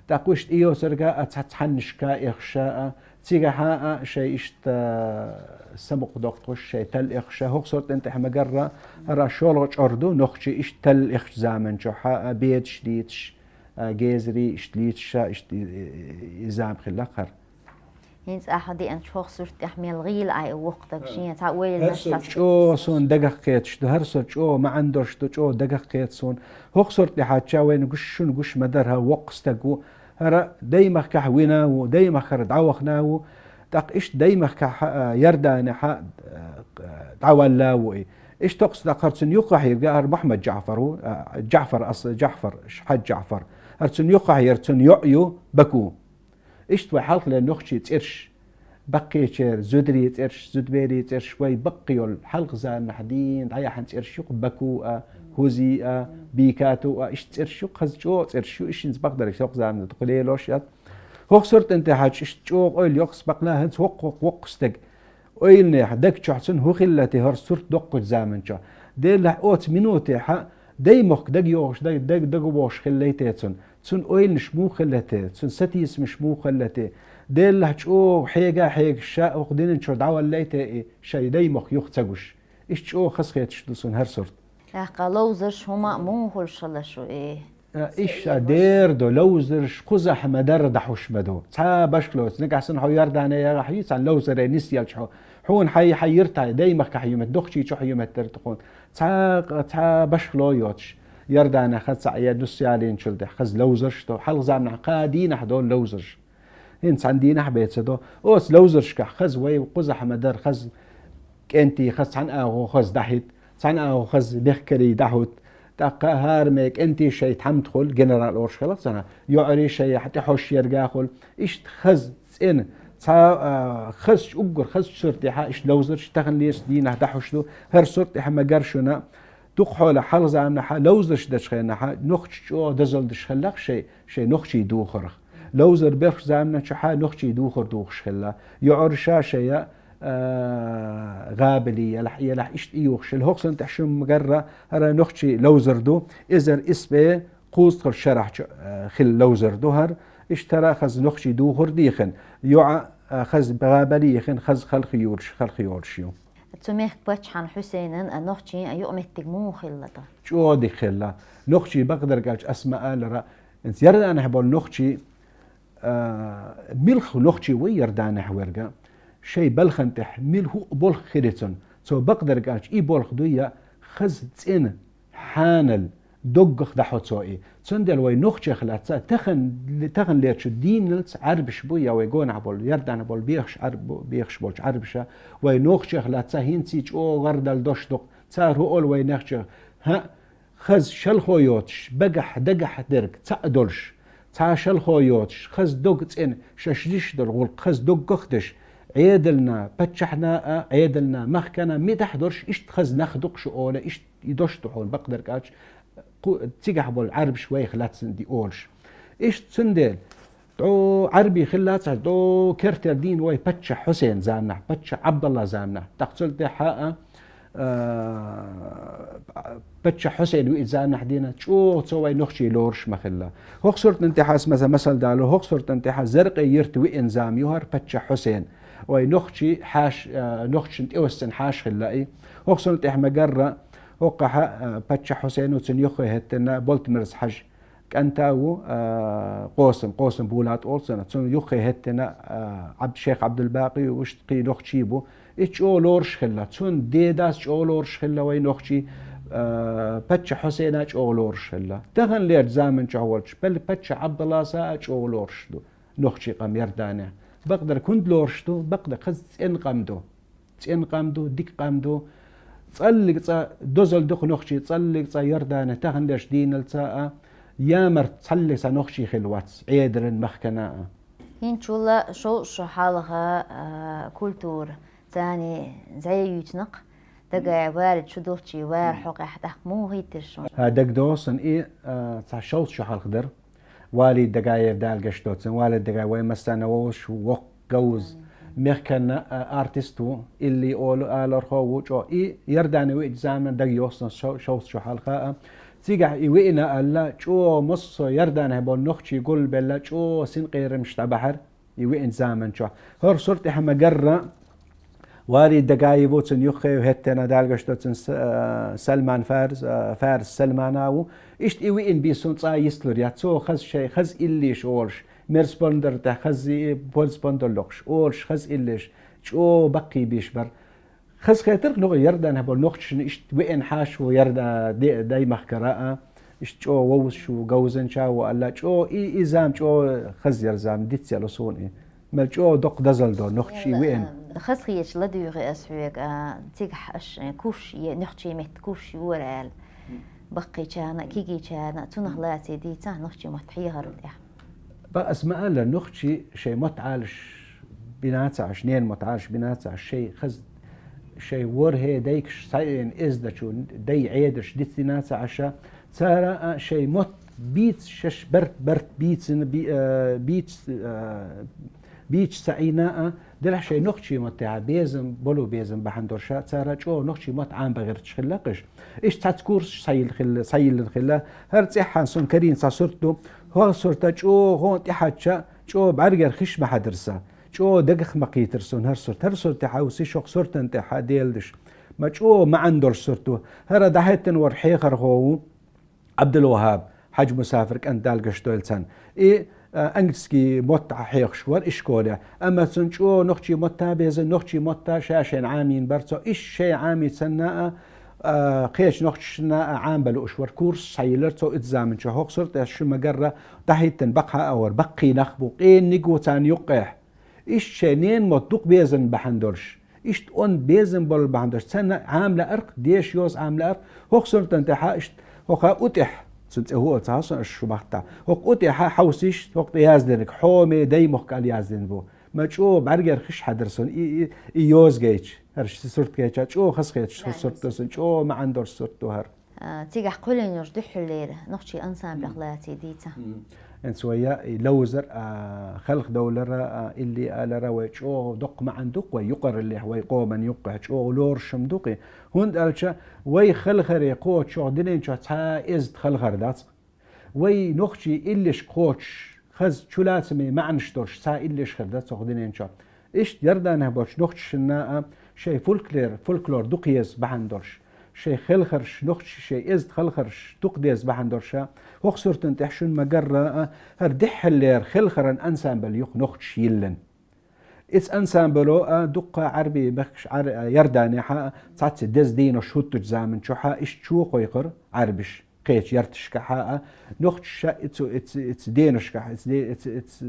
ТӀаккха вуш и йосарга а цхьа цхьаннашка эхша а, цигахьа а шей иштта самукъ доккхуш, шей тал эхша, хӀокху сортӀин тӀехь ма гарра, хӀара шолгӀа чӀор ду, нохчи иштта тал эхча заман чухьа а, бедаш лийцаш, а, гезарий иштта лийцаш, ша иштта и, и, и зама хилла кхар. ХӀинца ахьа деанчу хӀокху сурт тӀехь мел гӀийла Ӏай воккха даг шен цхьа ойла. ХӀара наш со цхьа чӀо суна дагах кхеташ ду, хӀара со чӀо маӀан долуш ду, чӀо дагах кхета суна. ХӀокху сурт тӀехь хьаьчча вайна гуш шуна гуш ма дара, хӀа воккха стаг ву, хӀара даймахкахь вина ву, даймахкара дӀавахна ву, тӀаккха иштта даймахкахь, а, Иорданехьа, а, дӀавалла ву и. Иштта токхас даккхар цунна юххехь ерга хӀара Мухьаммад Джафар ву, а, Джафар ас, Джафар, Хьаджи Джафар. ХӀара цунна юххехь яра, цунна йоӀ ю Баку. Иштта вай хьалхале нохчий цӀерш, баккхийчеран, зударий цӀерш, зудберий цӀерш, вай баккхий йолу хьалха заманахь дийна дӀаяхьна цӀерш ю-кх, Баку а, ХӀузи а, Бикату а, иштта цӀерш ю-кх, хаза чӀогӀа цӀерш ю, иштта хӀинца бакъдарг хӀокху заманахь дукха лелош яц. ХӀокху суртан тӀехь хьаьчча иштта чӀогӀа ойла йоккхуш бакъна хӀинца воккха, воккха стаг. Ойланехь, даг чохь цунна хӀун хилла те хӀара сурт доккхучу заман чохь? Делахь оцу минотехьа даймахка дага йогӀуш, даг, даг, дага бохуш хилла те цунна? Цунна ойланаш муха хилла те? Цунна сатийсамаш муха хилла те? Делахь чӀогӀа хьега а хьегаш ша хӀокху динан чуьра дӀаваллай те и шайн даймахка юха ца гуш? Иштта чӀогӀа хазахеташ ду суна хӀара сурт. ТӀаккха ловзарш хӀума а муха хуьлуш хилла шу и? Иштта дера до, ловзарш кхузахь ма дара, дӀахьуш ма ду. Цхьа башхалоца, нагахь санна хьо Иордане яхахь йий, цхьана ловзаре нис елча хьо. Хьуна хьай, хьай йиртахь, даймахкахь ю меттиг, нохчий чохь ю меттиг дара тхуна. Цхьа, цхьа башхало йоцуш. Иорданехь хаза цхьаъ я нус ялийначул тӀехь хаза ловзарш до, хьалха заманахь кхаа дийнахь долу ловзарш. ХӀинца цхьана дийнахь бен ца до. Оцу ловзаршкахь хаза вай кхузахь ма дара, хаза кӀентий, хаза цхьана агӀо хаза дӀахӀитта, цхьана агӀо хаза мехкарий дӀахӀутта. ТӀаккха хӀара ме кӀентий шайн тхьамда хуьлу, генерал олуш хилла цхьана, йоӀарий шайн тӀехьош ерга хуьлу. Иштта хаза цӀена, цхьа, а, хазачу уггар, хазачу суртехьа иштта ловзарш тахана леца дийнахь дӀахьуш ду, хӀара сурт тӀехь ма гар шуна. Дукха хьолахь хьалха заманахьа ловзарш дечу хенахьа нохчий чӀогӀа дозалла деш хиллакх шайн, шайн нохчий духарх. Ловзар берхачу заманан чохьа нохчий духар духуш хилла. ЙоӀарша шайна, а, гӀабали елахь, елахь иштта и юхуш хилла. ХӀокху суртан тӀехь шуна ма гарра, хӀара нохчий ловзар ду. Эзар исс бӀе кхузткъа шарахь чу, а, хилла ловзар ду хӀара. Иштта хӀара хаза нохчий духар дийхина. ЙоӀа, а, хаза гӀабали йихина, хаза халхи юрш, халхи йолуш ю. Цу мехкан паччахьан Хьусейнан а нохчийн а юкъаметтиг муха хилла дан? ЧӀогӀа дика хилла. Нохчий бакъдерг аьлча ас ма алара, хӀинца Иорданехь болу нохчий, а, муьлхха нохчий вай Иорданехь верг, шайн балхан тӀехь муьлхха а болх хир ю цунна. Цо бакъдерг аьлча и болх дуй я хаза цӀена, хьанал, доггах дӀахьо цо и. Цундела вай нохчех лаьцна, тахана, тахана лерчу дийналц Ӏарбаш бу, я вай гонахь болу, Иорданехь болу бехаш Ӏарб-, бехаш болчу Ӏарбаша, вай нохчех лаьцна хӀинций чӀогӀа гӀардала дош доккху. Цара хӀу олу вай нохчех? ХӀаъ, хаза шалхо йоцуш, багахь, дагахь дерг цхьаъ долуш, цхьа шалхо йоцуш, хаза дог цӀена, шаьш диш долу гӀуллакх хаза доггах деш, Ӏедална, паччахьна а, Ӏедална, махкана мидахь долуш, иштта хаза нах дукха шу олу, иштта и дош ду хьуна бакъдерг аьлча, кху-, цигахь болу Ӏарбаш вайх лаьцна ди олуш. Иштта цундела, дӀо Ӏарбий хилла цхьа, дӀо кертера дийна вай паччахь Хьусейн заманахь, паччахь Ӏабдалла заманахь, тӀаккха цул тӀаьхьа а, а, паччахь Хьусейн виъ заманахь дийна, чӀогӀа цо вай нохчий лоруш ма хилла. ХӀокху суртан тӀехь ас маса масал далу, хӀокху суртан тӀехь Заркъе-Юьрта виъна зама ю хӀара паччахь Хьусейн. Вай нохчий хьаьша, а, нохчашна тӀевассина хьаьша хилла и. ХӀокху санна тӀехь ма-гарра, хӀокхахь, а, паччахь Хьусейна, цуьнан юххе хӀоьттина Болтмирза-Хьаьжин кӀант а ву, а, Къосам, Къосам Булат олу цунах, цунна юххе хӀоьттина, а, Ӏабд-, шайх Ӏабдулбакъи ву, иштта кхин нохчий бу. И чӀогӀа лоруш хилла. Цуьнан дедас чӀогӀа лоруш хилла вай нохчий, а, паччахь Хьусейна чӀогӀа лоруш хилла. Таханлерчу заманчохь волчу, белла паччахь Ӏабдулласа а чӀогӀа лоруш ду нохчийн къам Иорданехь. Бакъдерг хӀунда лоруш ду? Бакъдерг хаза цӀена къам ду. ЦӀена къам ду, дика къам ду. ЦӀаллиг цӀа дозалла ду-кх нохчий, цӀаллиг цӀа Иордане таханлерчу дийнахьлаца а, ямарта цхьаллиг цхьа нохчий хилла вац, Ӏедалан махкана а. ХӀинцул шовзткъа шо хьалха, а, культура, царна зӀе юьйцу-кх, дагахь валид шу долчу вара хьокъехь тӀаккха муха хийтира шуна? А, дагадогӀу сан и, а, цхьа шовзткъа шо хьалха дара. Валид Дагаев, Дала гечдойла цунна, Валид Дагаев вай массарна вовзаш ву, воккха говза. Мехкан а, артист ву, илли олу алархо ву чӀогӀа. И Иордане веъчу заманан дагайогӀу сан шо-, шовзткъа шо хьалха а. Цигахь и веана аьлла, чӀогӀа массо а Иорданехь болу нохчий гулбелла, чӀогӀа синкъерамаш дӀабахьара и веъначу заманчохь. ХӀара сурт тӀехь ма-гарра, Валид Дагаев ву, цунна юххе хӀоьттина, Дала гечдойла цунна, С-, а, Салман Фарс, а, Фарс Салмана ву. Иштта и веана бен суна цкъа йисталур яц. Цо хаза шайн хаза иллеш олуш, мерзпондер тӀехь хаза и, пользпондер лохуш, олуш хаза иллеш, чӀогӀа баккхий беш бара. Хазахетарх нуха Иорданехь болу нохчашна иштта веана хьаьша ву Иорда-, де-, даймахкара а, иштта чӀогӀа вовзаш ву, говзанча а ву аьлла, чӀогӀа и, и зама чӀогӀа хаза яра зама, дицделла суна и. Мел чӀогӀа доккха дозалла до нохчий веана. Хазахеташ ладуьйгӀи ас хьоьга, а, цигахь аша курс е-, нохчийн меттан курс йора аьлла. Баккхийчарна а, кегийчарна а, цунах лаций дийцахь нохчийн мотт хьехарна тӀехь. Бакъ ас ма-аллара, нохчий шайн мотт Ӏалаш бина ца Ӏаш, ненан мотт Ӏалаш бина ца Ӏаш, шайн хаза, шайн ворхӀе дайкаш схьаэцна эздачу дай Ӏедалш дицдина ца Ӏаш, цара а шайн мотт бийца шаьш барт-барт бийцина, би-, а, бийца, а, бийца ца Ӏийна а, делахь шайн нохчийн маттехь безам, болу безам бахьана долуш а, цара чӀогӀа нохчийн мотт Ӏамабан гӀерташ хилла-кх уьш. Иштта цхьацца курсаш схьайилла хилла, схьайиллина хилла. ХӀара цӀеххьана суна карийна цхьа сурт ду. ХӀокху сурта чӀогӀа хӀун тӀехьаьжча, чӀогӀа бӀаьргера хиш ма хьаьдира сан. ЧӀогӀа дагах ма кхийтира суна хӀара сурт. ХӀара сурт тӀехь хьовсийша, хӀокху суртан тӀехь деладеш. Ма чӀогӀа маьӀна долуш сурт ду. ХӀара дӀахӀоьттина вара хьехархо ву. Ӏабдулваххаб, Хьаьжа Мусафир кӀант, Дала гечдойла цунна. И, а, английский мотт хьехаш вара ишколехь. Амма цунна чӀогӀа нохчийн мотт а беза, нохчийн мотт а ша шайна Ӏамийна бара цо. Иштта шайна Ӏамийна санна а, а, кхечу нохчашна а Ӏамабан лууш вара. Курс схьайиллира цо иза заманчохь. ХӀокху сурт тӀехь шуна ма-гарра, дӀахӀиттина баккхий а вара, баккхий нах бу, къена ниг ву царна юккъехь. Иштта шайн ненан мотт дукха безам бахьана долуш. Иштта онда безам болу бахьана долуш, царна Ӏама лаьара-кх, деша йоза Ӏама лаьара-кх, хӀокху суртан тӀехь иштта, хӀокху УтӀехь, цуьнан цӀе хӀун олу ца хаьа суна, аша шу бахийтахь. ХӀокху УтӀехь хьовсийша, хӀокху тӀе яздинарг, хьоме даймохк аьлла яздина бу. Ма чӀогӀа бӀаьргера хиш хьаьдира суна, и, и, и йоза гайча, хӀара сурт гайча, чӀогӀа хазахеташ сурт ду суна, чӀогӀа маьӀна долуш сурт ду хӀара. А, цигахь кхоьллина йолчу дуьххьарлера нохчийн ансамблех лаций дийца. Мгм. ХӀинца вай и ловзар а, халхадовлар а, илли алар а вай чӀогӀа доккха маьӀна ду-кх вай юкъараллехь, вай къоман юккъехь чӀогӀа лоруш-м ду-кх и. ХӀунда аьлча вай халхаре кхочуш хӀокху дуьнен чохь цхьа эзди халхар дац-кх. Вай нохчий иллеш кхочуш, хаза чулацаме маьӀнаш долуш цхьа иллеш хир дац хӀокху дуьнен чохь. Иштта Иорданехь болчу нохчашна а шайн фольклор, фольклор дукха еза бахьана долуш, шайн хелхарш, нохчийн шайн эзди халхарш дукха деза бахьана долуш а, хӀокху суртан тӀехь шуна ма-гарра а, хӀара дуьххьарлера хелхаран ансамбль ю-кх нохчаша йиллина. Иза ансамбло а дуккха Ӏарбийн мехкаш, Ӏар-, Иорданехь а цхьацца деза денош хӀуттучу заманчохь а иштта чу кхойкхура Ӏарбаша. Кхечу ярташкахь а, нохчаша и цу, и цу, и цу деношкахь, и цу де-, и цу, и цу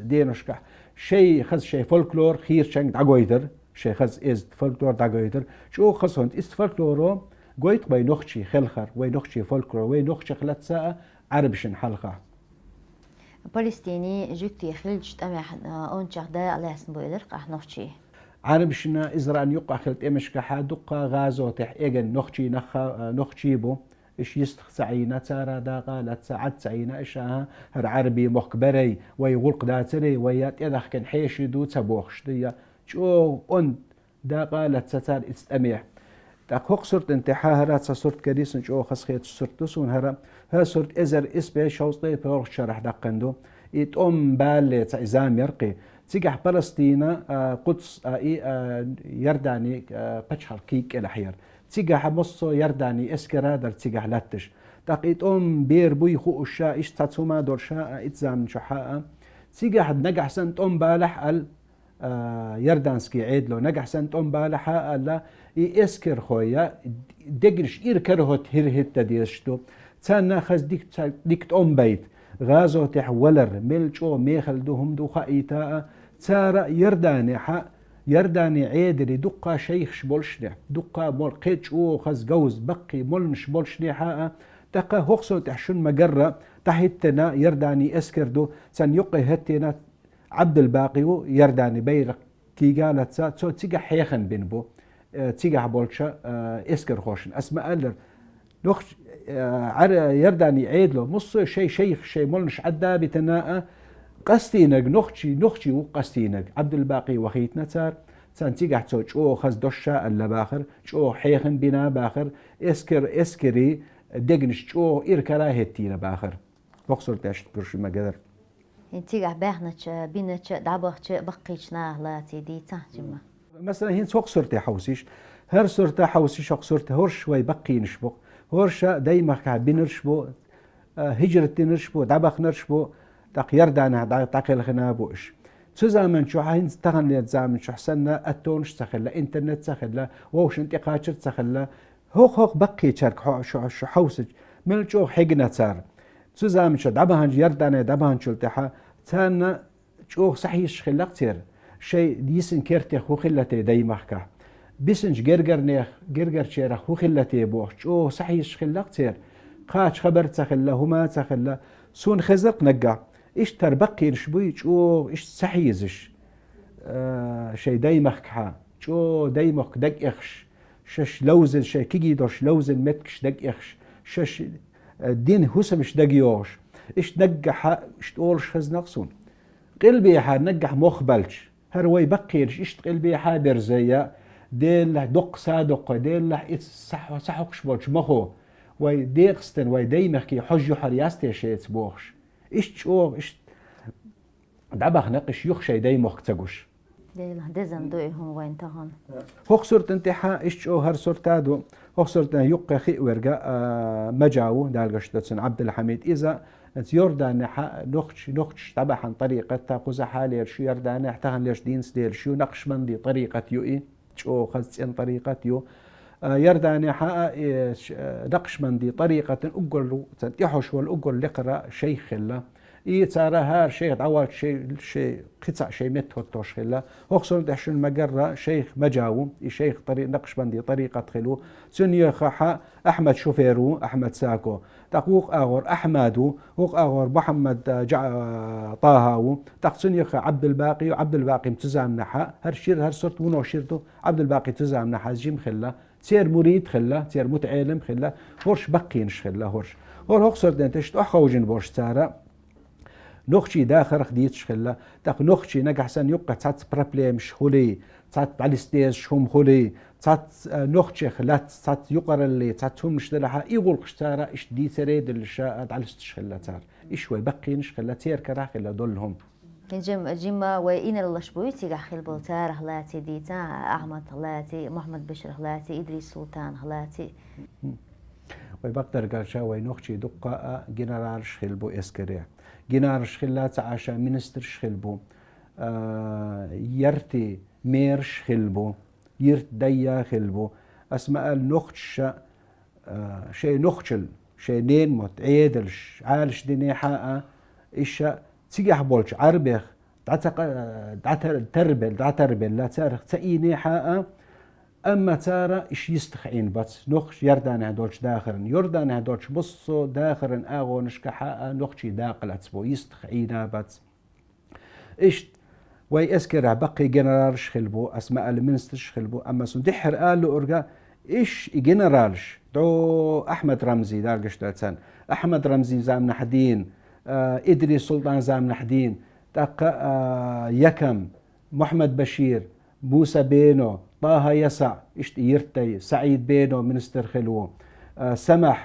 деношкахь шайн хаза шайн фольклор, хийрачанга дӀагойтура, шайн хаза эзди фольклор дӀагойтура. ЧӀогӀа хаза хӀунда иза фольклоро гойту вай нохчийн хелхар, вай нохчийн фольклор, вай нохчех лаьцна а Ӏарбашна хьалха. Палестинин жуьгтий хиллачу тӀамехь, а, ончех дакъа лаьцна бу элира-кх ахь нохчий. Ӏарбашна Израилна юккъехь хилла тӀемашкахь а дуккха гӀазотехь эгна нохчий нах а, а, нохчий бу. Иштта йистах ца Ӏийна, цара дакъа а лаьцна, Ӏад ца Ӏийна, иштта, аха, хӀара Ӏарбийн мохк берий, вай гӀуллакх дацарий, вай я тӀедахкина хьеший ду ца бохуш, ду я чӀогӀа онда дакъа а лаьцна цара иза тӀаме. ТӀаккха хӀокху суртан тӀехь хӀара цхьа сурт карийра суна, чӀогӀа хазахеташ сурт ду суна хӀара. ХӀара сурт эзар исс бӀе шовзткъе пхоьалгӀачу шарахь даьккхина ду. И тӀом балале цхьа и зама яра-кх и. Цигахь Палестина, а, Къудс, а, и, а, Иордани, а, пачхьалкх кӀелахь яр. Цигахь массо а Иордани эскар а дара цигахь латташ. ТӀаккха и тӀом бер буй хууш а, иштта цхьацца хӀума долуш а, итт заман чохь а. Цигахь нагахь санна тӀом балахь аьлла, а, Иорданский Ӏедало, нагахь санна тӀом балахь а аьлла, и эскархой а дегнаш ира карахӀотта хӀирхӀитта дезаш ду. Царна хаза дика ца-, дика тӀом байта. ГӀазотехь валар, мел чӀогӀа мехала ду хӀума ду хаийта а, цара Иорданехьа, Иордани Ӏедале дуккха шайхаш болушнехь, дуккха мол-, кхин чӀогӀа хаза говза, баккхий молланаш болушнехьа а, тӀаккха хӀокху сурт тӀехь шуна ма-гарра, дӀахӀиттина Иордани эскар ду, царна юккъе хӀоьттина Ӏабдулбакъи ву, Иордани байракх кийга а лаьцна, цо цигахь хьехам бина бу, э, цигахь болчу, э, эскархошна. Ас ма-аллара, нохч-, э, Ӏар-, Иордани Ӏедало, массо а шайн шайх, шайн молланаш Ӏадда а битина а, къастийнарг нохчий, нохчий ву къастийнарг. Ӏабдулбакъи вахийтина цара, царна цигахь цо чӀогӀа хаза дош а аьлла бахара, чӀогӀа хьехам бина бахара, эскар-, эскарий дегнаш чӀогӀа ира кара хӀоьттина бахара. ХӀокху сурт тӀехь шуна ма-гарра. ХӀинца цигахь баьхнача, бинача, дӀабахча баккхийчу нахах лаций дийцахь, Джимма. Масала, хӀинца хӀокху сурте хьовсийша. ХӀара сурта хьовсийша, хӀокху сурте хӀорш вай баккхийнаш бу. ХӀорш а даймахкахь бинарш бу, а, хӀижрат динарш бу, дӀабахнарш бу, тӀаккха Иорданехь дӀа-, дӀакхелхина бу уьш. Цу заман чохь, хӀинца таханлерчу заман чохь санна, аттонаш ца хилла, интернет ца хилла, вовшашна тӀекхачар ца хилла, хӀокху-хӀокху баккхийчаьрга хьо-, шу, шу хьовсича, мел чӀогӀа хьегна цара. Цу заманчохь дӀабаханчу, Иордане дӀабаханчул тӀаьхьа царна чӀогӀа сахьийзаш хилла-кх церан, шайн йисина кертех хӀун хилла те даймахкахь. Бисинчу гергарнех, гергарчарах хӀун хилла те бохуш, чӀогӀа сахьийзаш хилла-кх церан. Кхача хабар ца хилла, хӀума ца хилла. Суна хезар-кх наггахь, иштта хӀара баккхийнаш буй чӀогӀа иштта сахьийзаш, а, шайн даймахкахьа, чӀогӀа даймахка дагахь, шаьш ловзина, шайн кегий долуш ловзина меттигаш дагахь, шаьш, э, дина хӀусамаш дагайогӀуш. Иштта наггахьа иштта олуш хезна-кх суна. Къилбехьа наггахь мох балча, хӀара вай баккхийнаш иштта къилбехьа берза я, Деллахь, доккха садоккхой, Деллахь, ица сахь-, сахьокхуш болчу мохо, вай декъастан, вай даймахке хьожа юьхьар яц те шеца бохуш. Иштта чӀогӀа, иштта дӀабахна-кх уьш юха шайн даймохк ца гуш. Делахь, деза ду и хӀума вайн тахана. ХӀокху суртан тӀаьхьа иштта чӀогӀа хӀара сурта ду. ХӀокху суртан юккъе хи верг а, Маджа ву, Дала гечдойла цунна, Ӏабдулхьамид. Иза, иза Иорданехьа нохч-, нохчаш дӀабахьана тӀарикъат, кхузахьа лелаш ю Иорданехь, таханлерчу дийнахь лелаш ю, накъшбанди тӀарикъат ю и. ЧӀогӀа хаза цӀена тӀарикъат ю. А, Иорданехьа а, э, ш-, э, накъшбанди тӀарикъатан уггар, царна тӀехьош волу уггар лекхара шайх хилла. И цара хӀара шайх дӀавалча шай, шай, кхин цхьаъ шайн метта хӀоттош хилла. ХӀокху суртан тӀехь шуна ма-гарра шайх Маджа ву, и шайх тӀари-, накъшбанди тӀарикъат хилла ву. Цуьнан юххехь Ахьмад Шофер ву, Ахьмад Сако. ТӀаккха вукху агӀор Ахьмад ву, вукху агӀор Мухьаммад, а, Джа-, а, ТӀаха ву. ТӀаккха цуьнан юххехь Ӏабдулбакъи ву, Ӏабдулбакъи цу заманахьа, хӀара шира, хӀара сурт вуно шира ду, Ӏабдулбакъи цу заманахьа жима хилла, церан мурид хилла, церан мутаӀелам хилла, хӀорш баккхийнаш хилла, хӀорш. ХӀора хӀокху суртан тӀехь тӀаьхьа хьовжина болуш цара нохчийн дахарх дийцаш хилла, тӀаккха нохчийн нагахь санна юккъе цхьацца проблемаш хуьлий, цхьацца дӀалиста дезаш хӀума хуьлий, цхьацца, а, нохчех лаьцна цхьацца юкъараллий, цхьацца хӀуманаш делахьа, и гӀуллакхаш цара иштта дийцаре а деллаша, а, дӀалисташ хилла цара. Иштта вай баккхийнаш хилла, церан карахь хилла долу хӀума. ХӀинца жим-, жимма вай инарлаш буй цигахь хилла болу, царах лаций дийца, Ахьмадах лаций, Мухьаммад-Баширах лаций, Идрис-Султанах лаций. Вай бакъдерг аьлча, вай нохчий дуккха а генералаш хилла бу эскаре. Генералаш хилла ца Ӏаш, министраш хилла бу, а, яртий мэраш хилла бу, йирт дайя хилла бу. Ас ма-аллара, нохчаша, а, шайн нохчалла, шайн ненан мотт, Ӏедалш, Ӏалаш динехьа а, иша цигахь болчу Ӏарбех дӀа ца къа-, дӀатар-, тарбел-, дӀатарбелла, царах ца ийнехьа а, амма цара иша йистах Ӏийна бац, нохчаша Иорданехь долчу дахаран. Иорданехь долчу массо а дахаран агӀонашкахьа а нохчий дакъа лаьцна бу, йистах Ӏийна бац. Иштта, вай эскарехь баккхий генералаш хилла бу, ас ма-аллара, министраш хилла бу, амма суна дуьххьара ала луург, иша и генералаш, дӀо Ахьмад Рамзи, Дала гечдойла цунна, Ахьмад Рамзи заманахь дийна, а, Идрис-Султан заманахь дийна, тӀаккха, а, Якам, Мухьаммад-Башир, Муса Бено, ТӀаха Ясаъ, иштта йиртдай, СаӀид Бено министр хилла ву, а, Самахь,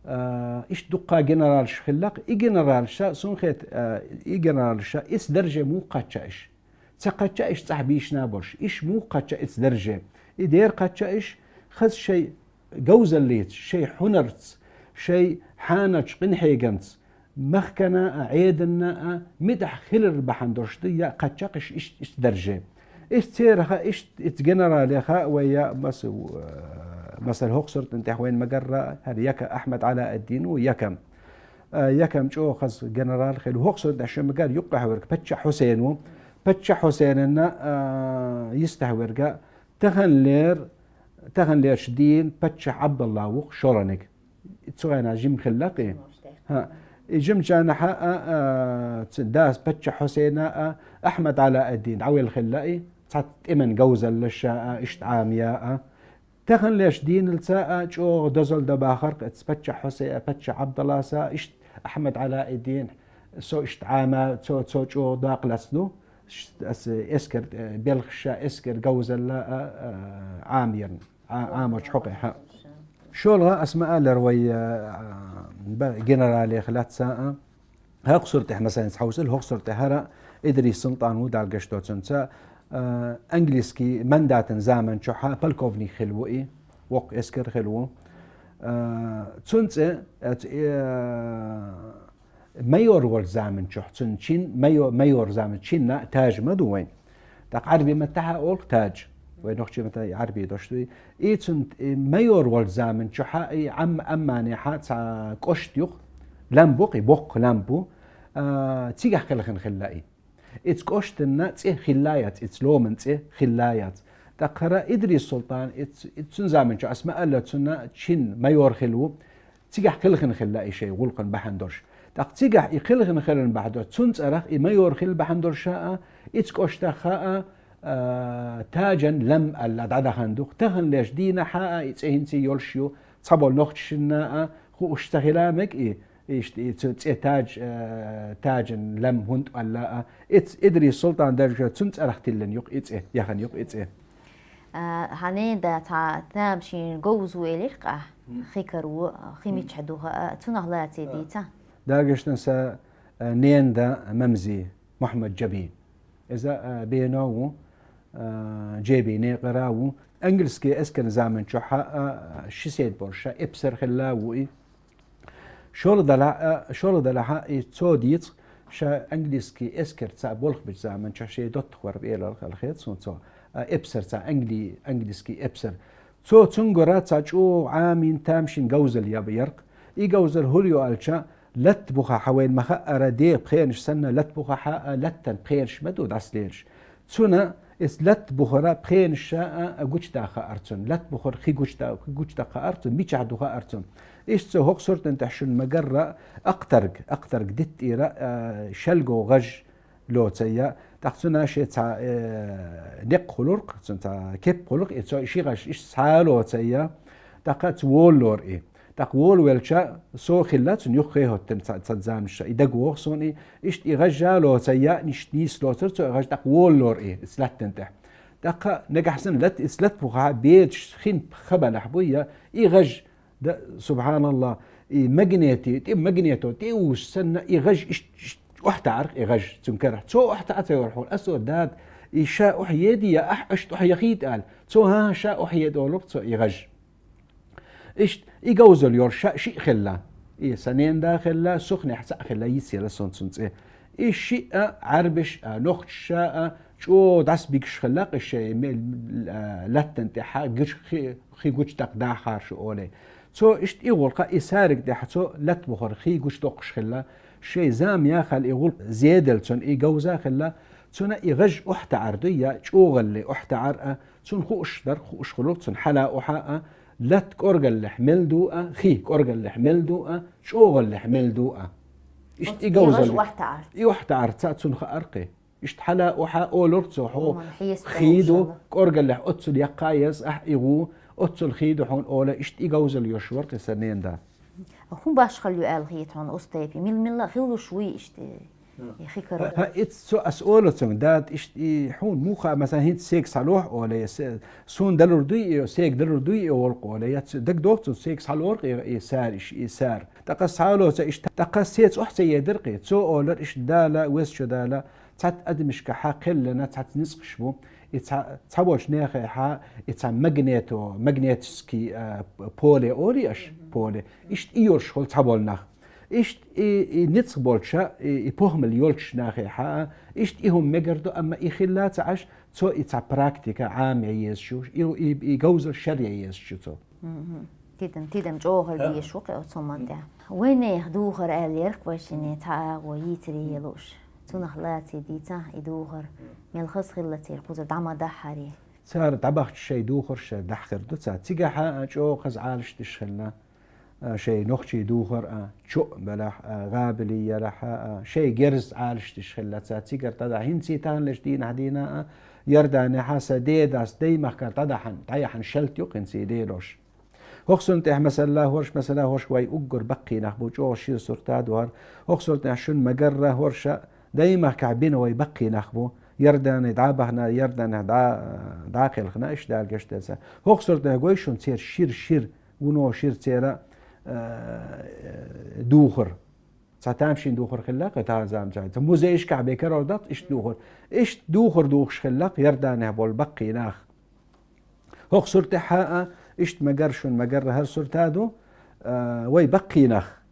а, иштта дуккха генералаш хилла-кх, и генералаша, суна хета, а, и генералаша, исс дарже муха кхаьчна иша? Ца кхачча иш цӀахь бийшна болуш, иш муха кхачча ица дарже? И дера кхачча иш, хаза шай говзаллица, шай хьунарца, шай хьаначу къинхьеганца, махкана а, Ӏеданна а, митахь хилар бахьана долуш ду, я кхаччакхаш иштта, иштта дарже. Иштта цераха, иштта ица генералеха вай я маса-, масал хӀокху суртан тӀехь вайн магарра, хӀара Яка Ахьмад Ӏалаэддин ву, Якам. А, Якам чӀогӀа хаза генерал хилла, хӀокху суртан тӀехь шун магар юккъехь верг Паччахь Хьусейн ву. Паччахь Хьусейнана, а, йистехь верга, таханлер, таханлерчу дийна Паччахь Ӏабдалла ву-кх шолгӀаниг. Цу хенахь жима хилла кхин. ХӀа, и жимачарнахьа а, а, цу дас Паччахь Хьусейна а, Ахьмад Ӏалаэддин дӀавелла хилла и, цхьа тӀеман говзаллаша а, иштта Ӏамия а. Таханлерчу дийналца а чӀогӀа дозалла дан бахарх эца Паччахь Хьусей а, Паччахь Ӏабдалласа а, иштта Ахьмад Ӏалаэддин, со иштта Ӏама, цо, цо чӀогӀа дакъа лац ду, ш-, ас эскар, э, белхаша, эскар говзалла а, а, Ӏамерна, Ӏа-, Ӏамочу хьокъехь. ШолгӀа ас ма-аллара вай, а, ба-, генералех лаьцна а, хӀокху суртехь, масалан, хьовсал, хӀокху суртехь хӀара Идрис Султан ву, Дала гечдойла цунна, а, английский мандатан заман чохь а полковник хилла ву и, воккха эскар хилла ву. А, цунна цӀе, а, ц-, э, майор волчу заман чохь, цунна чин, майо-, майор заман чинна таж ма ду вайн. ТӀаккха Ӏарби маттахь а олу таж. Вай нохчий маттахь Ӏарби дош ду и. И цунна, и майор волчу заман чохь а, и Ам-, Амманехь а цхьа кӀошт ю-кх, лам бу-кх, и боккха лам бу. А, цигахь кхелхина хилла и. Ица кӀоштанна цӀе хилла яц, ица ломан цӀе хилла яц. ТӀаккха хӀара Идрис Султан, иц-, иц-, цун заман чохь ас ма-аллара, цунна чин майор хилла ву, цигахь кхелхина хилла и шайн гӀуллакхан бахьана долуш. ТӀаккха цигахь и кхелхина хиларна бахьана долуш, цун цӀарах и майор хилла бахьана долуш а, ица кӀоштах а, а, тажан лам аьлла дӀадахана ду-кх. Таханлерчу дийнахь а и цӀе хӀинца йолуш ю, цхьаболу нохчашна а хууш ца хила мега и, иштта и цу цӀе таж, э, тажан лам хӀунда аьлла а, иц-, Идрис Султан даржа цун цӀарах тиллина ю-кх и цӀе, яхана ю-кх и цӀе. А, хьан ненан да цхьа тамашийна говза ву элира-кх ахь, хи каро, хи мичахь ду хаа, цунах лаций дийца? Дагештан сан, э, ненан да Мамзи, Мухьаммад Джаби. Иза, а, бено ву, а, Джеби некъара ву. Английский эскаран заман чохь а, а, ши седа болуш ша эпсар хилла ву и. ШолгӀа далахь а, шолгӀа далахь а, и цо дийцах, ша английский эскарца болх бечу заман чохь шен доттагӀ вара элира хала хета суна цо, а, эпсарца, англи-, английский эпсар. Цо цуьнгара цхьа чӀогӀа Ӏамийна тамашийна говзалла яба ярх. И говзалла хӀур ю аьлча, латта бухахь вайна ма-хаъара, деха пхенаш санна, латта бухахь а, латтан пхенаш ма ду дӀасалелаш. Цуьнан иза латта бухара пхенаш а, а, гучудаха хаара цунна. Латта бухара хи гучуда-, хи гучудаккха хаара цунна, мичахь ду хаара цунна. Иштта цо хӀокху суртан тӀехь шуна ма-гарра, Ахтарг, Ахтарг диттӀера, а, шелго гӀаж лоцайя. ТӀаккха цуьнан шен цхьа, э, некъ хуьлура-кх, цуьнан цхьа кеп хуьлура-кх, и цо ши гӀаж иштта схьа а лоцайя. ТӀаккха цо волалора и. ТӀаккха волавелча, со хилла цунна юххе а хӀоттина цхьа, цхьа заманаш, и дагавогӀу суна и. Иштта и гӀаж а лоцайя, иштта нийса лоцура цо и гӀаж, тӀаккха волалора и, иза латтана тӀехь. ТӀаккха нагахь санна лат-, иза латта бухахь бедаш хин ха балахь буй я, и гӀаж Да, субханаллах, и магнети, тӀе магнето тӀе а вуьсуш санна, и гӀаж иш-, иш-, охьатаӀарх и гӀаж цуьнан карахь. Цо охьатаӀа ца йолу хьуна, аса дада, и ша охьаеди я, ахь аша охьаяхийта аьлла. Цо, хӀан-хӀа, ша охьаеда олура цо и гӀаж. Иштта, и говзалла йолуш ша шиъ хилла. И сан ненан да хилла, сухнехь цхьаъ хилла, йицъелла суна цуьнан цӀе. И шиъ а, Ӏаьрбиш а, нохчаша а, чӀогӀа дӀасабигаш хилла-кх и шайн мел-, а, латтана тӀехьа гуш хи-, хи гучудаккха дахьара шу олий. Цо иштта и гӀуллакх, и сариг тӀехь цо латта бухара хи гучудоккхуш хилла. Шайн зама яхалла и гӀуллакх зеделла цунна и говза а хилла. Цунна и гӀаж охьатаӀар дуй я чӀогӀалле охьатаӀар а, цунна хууш дара, хууш хуьлу, цунна хьала охьа а, латта кӀоргаллехь мел ду а, хи кӀоргаллехь мел ду а, чӀогӀаллехь мел ду а. Иштта и говзалла. И гӀаж охьатаӀар. И охьатаӀар ца цунна хаара-кх. Иштта хьала охьа олура цо, хьо хи ду, кӀоргаллехь оццул яккха а еза ахь и гӀу, оццул хи ду хьуна олий, иштта и говзалла йолуш вара-кх и сан ненан да. ХӀун башхалла ю аьлла хета хьуна оцу тайпе? Мила-мила хила луш вуй иштта и хи каро? ХӀа, ица цо ас олу цунга, дада, иштта и хьуна муха, масала, хӀинца сега схьалохьа олий, се-, суна далур дуй и, сега далур дуй и гӀуллакх олий, я ца дагадогӀу цунна, сега схьалору-кх и, и сара, и сара. ТӀаккха схьа а лоций иштта, тӀаккха сеца охьа ца едара-кх и. Цо олура иштта, Дала, Везачу Дала, Цхьацца адамашкахьа кхеллана цхьацца ницкъаш бу. И цхьа-, цхьаболча нахехьа, и цхьа магнето-, магнетический, а, поле олий аш, поле. Иштта и йолуш хуьлу цхьаболу нах. Иштта и, и ницкъ болча, и, и похӀмал йолчу нахехьа, иштта и хӀума мегар ду, амма и хилла ца Ӏаш, цо и цхьа практика Ӏама езаш ю, и, и, и говзал шаре езаш ю цо. Мгм. Тидам, тидам чӀогӀа дезаш ву кхин оцу хӀуманна тӀехь. Вайнехан духар аьлла ярх вайшине цхьа агӀо йийцаре лууш. Цунах лаций дийцахь и духар, мел хаза хилла церан кхузара дӀа ма дахьаре. Цара дӀабахча шайн духар шайн дахьар ду цара. Цигахьа а чӀогӀа хаза Ӏалашдеш хилла, а, шайн нохчий духар а, чоъ белахь а, гӀабали ярахь а, шайн герз Ӏалашдеш хилла цара. Цигара дӀадахьа хӀинций таханлерчу дийнахь дийна а, Ярданехьа сан дедас даймахкара дӀадахьан, дӀаяхьан шалт ю кхин ций лелош. ХӀокху суртан тӀехь масала хӀорш, масала хӀорш вай уггар баккхий нах бу, чӀогӀа шира сурт а ду хӀара. ХӀокху суртан тӀехь шуна ма-гарра хӀорш а даймахкахь бина вай баккхий нах бу. Ярдане дӀа а бахана, Ярданехь дӀа, дӀа а кхелхина, иштта Дала гечдойла царна. ХӀокху суртан тӀехь гой шуна церан шира, шира, вуно шира церан, а, духар. Цхьа тамашийна духар хилла кхин тахана заманчохь. Цхьа музейшкахь бен карор дац иштта духар. Иштта духар духуш хилла кхин Ярданехь болу баккхий нах. ХӀокху суртехьа а, иштта ма-гарра шуна ма-гарра хӀара сурт а ду, а, вай баккхий нах.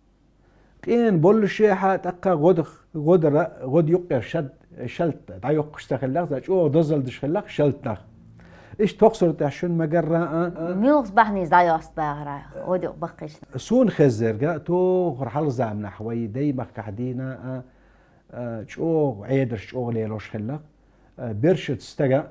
Къена боллушехьа тӀаккха гӀодах-, гӀодара, гӀода юккъера шад-, шалт дӀайоккхуш ца хилла, за чӀогӀа дозалла деш хилла шалт нах. Иштта хӀокху суртехь шуна ма-гарра а, а. Муьлхха бахьанийца дӀайоьсту бахара, гӀода юкъа баккхийчу. Суна хезнарг а, тохара хьалха заманахь вай даймахкахь дийна а, а, чӀогӀа Ӏедарш чӀогӀа лелош хилла. А, бершаца стага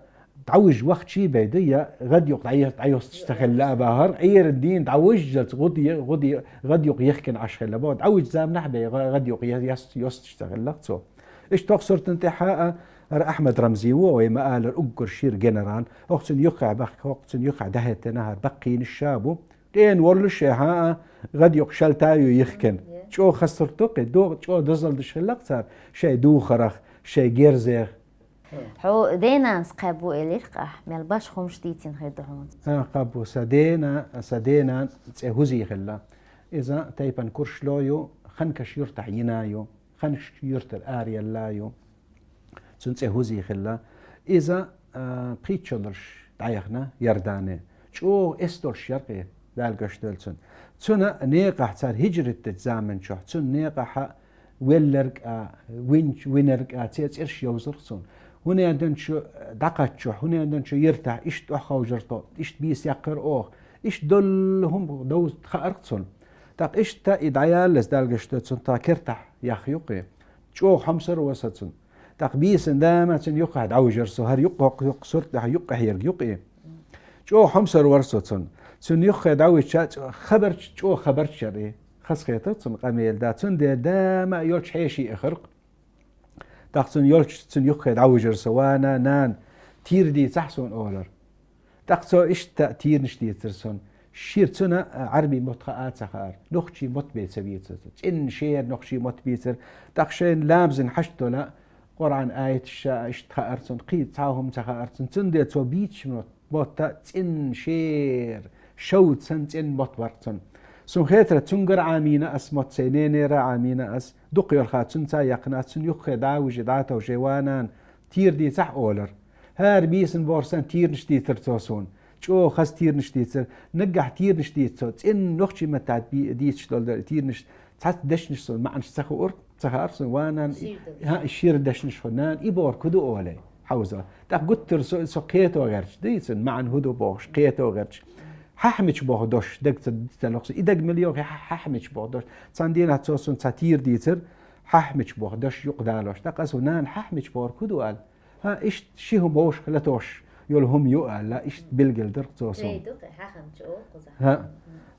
дӀавижа вахчий бен ду, я гӀад юкъа дӀа-, дӀайостуш ца хилла а бахара, Ӏеран дийна дӀавижжалц гӀода е-, гӀода е-, гӀад юкъа ехкина Ӏаш хилла боху. ДӀавижа заманахь бен гӀа-, гӀад юкъа е-, яс-, йостуш ца хилла цо. Иштта хӀокху суртан тӀехьа а, хӀара Ахьмад Рамзи ву, вай ма-аллара, уггар шира генерал. ХӀокху цуьнан юххехь бахка, хӀокху цуьнан юххехь дӀахӀоьттина хӀара баккхийнаш ша бу. Къена воллушехьа а, гӀад юкъа шалта а ю йихкина. ЧӀогӀа хаза сурт ду кхин, до-, чӀогӀа дозалла деш хилла кхин цара шайн духарах, шайн герзех. Хьо денанас кхаьбна ву элира-кх ахь, мел башха хӀумаш дийцина хир ду хьуна. А, кхаьбна ву, сан дена, сан денан цӀе ХӀузий хилла. Иза тайпана Куршло ю, Ханкаш юьртахь йина ю, Ханкаш юьртара араелла ю. Цуьнан цӀе ХӀузий хилла. Иза, а, пхийтта шо долуш дӀаяхна Ярдане. ЧӀогӀа эс долуш яра кхин, Дала гечдойла цунна. Цуьнан некъахь цара хӀижрат дечу заманчохь, цуьнан некъахьа велларг а, вин-, винарг а, церан цӀераш йовзарх цунна. ХӀунда аьлча дӀакхаччалц, хӀунда аьлча юьртахь иштта тӀаьхьахьовзар тхо, иштта бийса яккхар оха, иштта долу хӀума довза хаьарх цунна. ТӀаккха иштта и дӀаяллалц, Дала гечдойла цунна, тхан кертахь яхна ю кхин. ЧӀогӀа хьомсара вара сан цунна. ТӀаккха бийсина дама цуьнан юххехь дӀавижира со, хӀара юккъе, юккъе сурт тӀехь юккъехь ерг ю кхин. ЧӀогӀа хьомсара вара со цунна. Цуьнан юххе дӀавижча, хабарш, чӀогӀа хабарш яра и. Хазахетара цунна къамел дан. Цундела дама а йолчу хьеший эхарх. ТӀаккха цунна йолчу, цуьнан юххе дӀавижира со, ва нана, нана, тийра дийцахь суна олура. ТӀаккха цо иштта тийранаш дийцира суна. Шира цуьнан, а, Ӏарбийн мотт хаа а ца хаьара. Нохчийн мотт бен ца вийцира цо. ЦӀена шера нохчийн мотт бийцира. ТӀаккха шайна ламазна хьашт долу Къуръан аяташ а иштта хаьара цунна. Кхин цхьа хӀума ца хаьара цунна. Цундела цо бийцича мотт, мотта цӀена шера, шовда санна цӀена мотт вара цуьнан. Суна хетара цуьнгара Ӏамийна ас мотт, сайн ненера Ӏамийна ас. Дукха йолхахь цуьнца яьккхина ас, цуьнан юххе дӀа а вижий, дӀа а товжий, ва нана, тийра дийцахь олура. ХӀара бийсина бохург санна тийранаш дийцира цо суна. ЧӀогӀа хаза тийранаш дийцира. Наггахь тийранаш дийца цо. ЦӀена нохчийн маттахь би-, дийцаш долу дара тийранаш. Цхьацца дешнаш суна маьӀнаш ца хуура, ца хаьара суна, ва нана, и, шира долуш. ХӀаъ, и шира дешнаш хуура, нана, и бохург хӀун ду олий, хьовзо. ТӀаккха гуттара со, со кхето гӀерташ, дийцина маьӀна хӀун ду бохуш, кхето гӀерташ. Хьаьхмича боху дош, дага ца, ца лоху со. И дага мила йоху хьа-, хьаьхмича боху дош. Цхьана дийнахь цо суна цхьа тийра дийцира, хьаьхмича боху дош юкъа далош. ТӀаккха аса, нана, хьаьхмича бохург хӀун ду аьлла? ХӀан, иштта ши хӀума вовшах латош йолу хӀума ю аьлла, иштта билгалдира цо суна. Эй, дукха хьаьхмича оха кхузахь. ХӀан.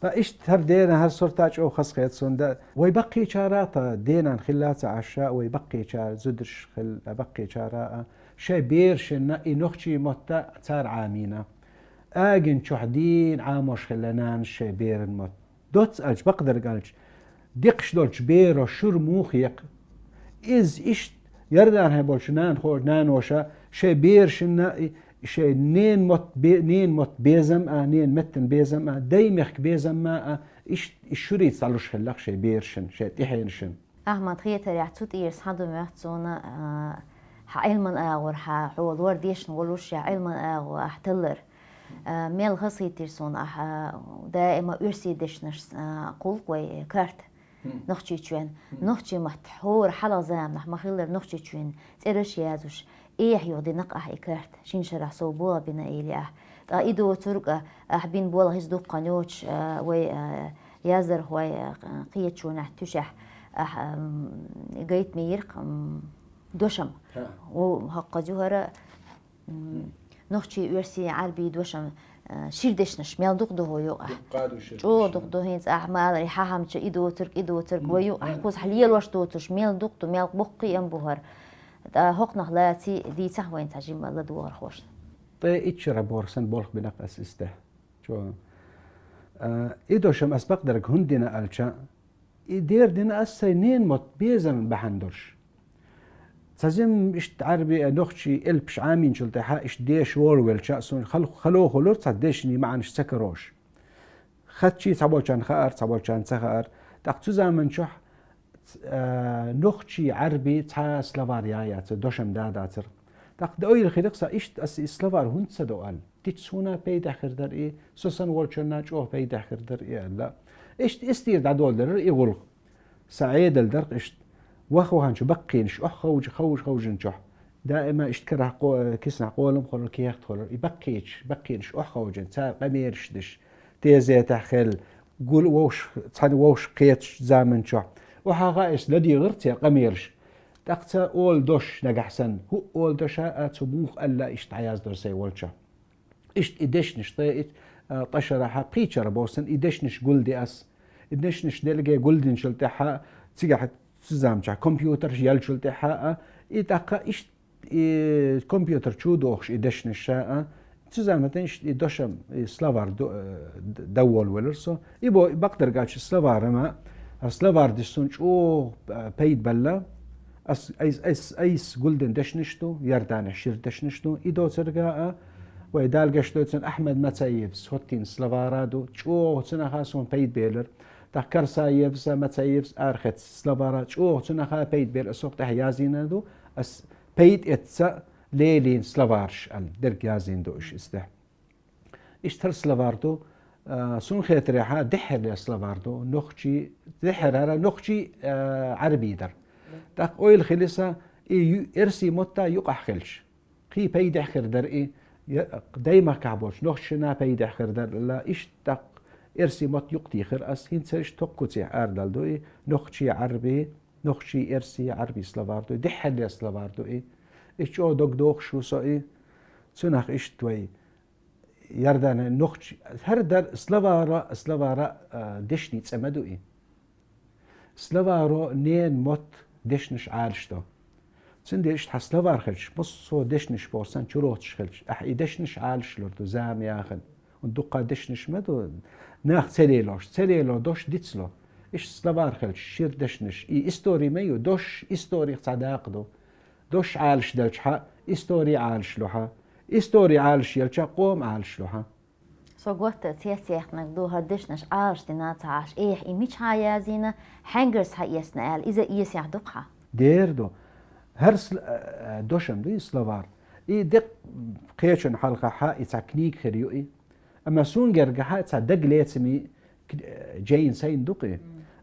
Ткъа иштта хӀара денан, хӀара сурт а чӀогӀа хазахета суна. Вай баккхийчара тхан денан хилла ца Ӏаш, вай баккхийчара зударш хилла, баккхийчара а шайн берашна и нохчийн мотт цара Ӏамийна. Агина чохь дийна Ӏамош хилла нанас шайн беран мотт. Доцца аьлча, бакъдерг аьлча, декхаш долчу беро шура муха екха? Иза иштта Ярданехь болчу нанахо-, наноша шайн берашна и шайн ненан мотт бе-, ненан мотт безам а, ненан меттан безам а, даймехкан безам а, иштта и шурица дӀалуш хилла шайн берашна, шайн тӀаьхьенашна. Ахьмад, хетарехь, цу тӀера схьа ду моьтту суна, а, Хьа Ӏилман агӀор, хьа хьо лорадеш волуш, я Ӏилман агӀо ахь таллар. А, мел хазахийтира суна ахь, а, даима оьрсийн дешнаш, а, кхулкх вай карта. Нохчийчоьнан. Нохчийн матта хӀора хьалха заманахь ма-хиллара Нохчийчоьнан цӀераш язъеш, эхь юха динакх ахь и карта, шина шарахь сов болх бина элира ахь. Ткъа и доцург а, ахь бина болх иза дуккха йоцуш, а, вай, а, яздархой, а, кхеташонехь, туьшехь, ахь, м, гайта ма йира-кх, м, дошам. О, хӀокхуза ю хӀара, м, нохчийн, оьрсийн, Ӏарбийн дошам, а, шира дешнаш мел дукха ду хӀокху юкъахь. ЧӀогӀа дукха ду хӀинца ахь ма аллара, хьан хӀамча и доцург, и доцург, вай юкъахь кхузахь лелош доцурш мел дукха ду, мел боккхий а ма бу хӀара. ТӀаккха хӀокхунах лаций дийцахь вайна цхьа жимма ладогӀархошна. Ткъе итт шарахь бохург санна болх бина-кх ас иштта. Чо. А, и дошам ас бакъдерг хӀунда дина аьлча, и дера дина ас сайн ненан мотт безам бахьана долуш. Цхьа жимма иштта Ӏарбий а, нохчийн элпаш Ӏамийначул тӀаьхьа иштта деша волавелча, суна хал-, хало хуьлура цхьа дешнийн маьӀнаш ца карош. Хатта цхьаболчарна хаьара, цхьаболчарна ца хаьара. ТӀаккха цу заманчохь, а, нохчийн, Ӏарбийн цхьа а словарь яцара, дошам дацара. ТӀаккха ойла хилира сан, иштта ас и словарь хӀунда ца до аьлла. Диц суна пайдехь хир дара и, со санна волчунна чӀогӀа пайдехь хир дара и аьлла. Иштта истира дӀадолалура и гӀуллакх. Сан Ӏедал дара-кх иштта. Ваха-ваханчу баккхийнаш охьаховжа, ховжа, ховжинчохь. Даима иштта карахь къо-, киснахь къолам хуьлура, кехат хуьлура. И баккхийчу, баккхийнаш охьаховжина, цара къамелаш деш, тезетехь хилла, гул вовш-, цхьана вовшах кхетачу заманчохь. Охьа гӀа аса ладийгӀира церан къамелаш. ТӀаккха ца олу дош нагахь санна, хӀуъа олу доша а, цу муха аьлла иштта дӀаяздора сайн волчохь. Иштта и дешнаш ткъе итт, а, ткъа шарахь а, пхи шарахь бохург санна, и дешнаш гулди ас. И дешнаш делкъе гулдинчул тӀаьхьа, цигахь цу заманчохь компьютерш яьллачул тӀаьхьа а, и тӀаккха иштта и компьютер чу дохуш и дешнаш а, цу заманахь иштта и дошам, и словарь ду-, э, д-, дан волавелира со. И бо-, бакъдерг аьлча словарь ма, хӀара словарь дисна суна чӀогӀа, э, пайда белла. Ас, айс, айс, айс гулдина дешнаш ду, Иорданехь шира дешнаш ду, и доцург а, вай Дала гечдойла цунна Ахьмад Мацаевс хӀоттийна словарь а ду, чӀогӀа цунах а суна пайда белира. ТӀаккха Карсаевс а, Мацаевс а арахецна словарь а, чӀогӀа цунах а пайда белира, ас хӀокху тӀехь язйина ду, ас пайда эцна лелийна словарьш аьлла, дерг язйина ду уьш иза тӀехь. Иштта хӀара словарь ду, а, суна хетарехь а, дехьара лела словарь ду, нохчийн, дехьара хӀара нохчийн, а, Ӏарбийн дара. ТӀаккха ойла хили сан, и ю-, эрсийн мотт а юкъахь хилча, кхин пайдехь хир дара и, я, даймахкахь болчу нохчашна а пайдехь хир дара, иштта тӀаккха эрсийн мотт юкъа тийхира ас, хӀинца иштта хӀокху куцехь арадала ду и, нохчийн Ӏарбийн, нохчийн эрсийн Ӏарбийн словарь ду и, дехьара лела словарь ду и. И чӀогӀа дог дохуш ву со и, цунах иштта вай Иорданехь нохчий, хӀара дар словарь, словарь, а, дешнийн цӀе ма ду и. Словарь ненан мотт, дешнаш Ӏалашдо. Цундела иштта хьан словарь хилча, массо а дешнаш бохург санна чулоцуш хилча, ахьа и дешнаш Ӏалашлур ду, зама яхана. ХӀунда дуккха дешнаш ма ду, нах ца лелош, ца лело дош дицло. Иштта словарь хилча, шира дешнаш, и истори ма ю, дош, историх цхьа дакъа ду. Дош Ӏалашделча хьан, истори Ӏалашлу хьан. Истори Ӏалашъелча, къоман Ӏалашлу хьан. Со готта цецъяьхнарг ду, хӀара дешнаш Ӏалашдина ца Ӏаш, эхь, и мичахьа язйина, хьаьнгара схьаэцна аьлла, иза эсехь ду-кх хьан? Дера ду. ХӀара сл-, э, дошам ду и словарь. И декъ кхечун хьалхахь и цхьа книга хир ю и. Амма суна гергахь цхьа дагалецамийн к-, э, жайна сайна ду-кх и.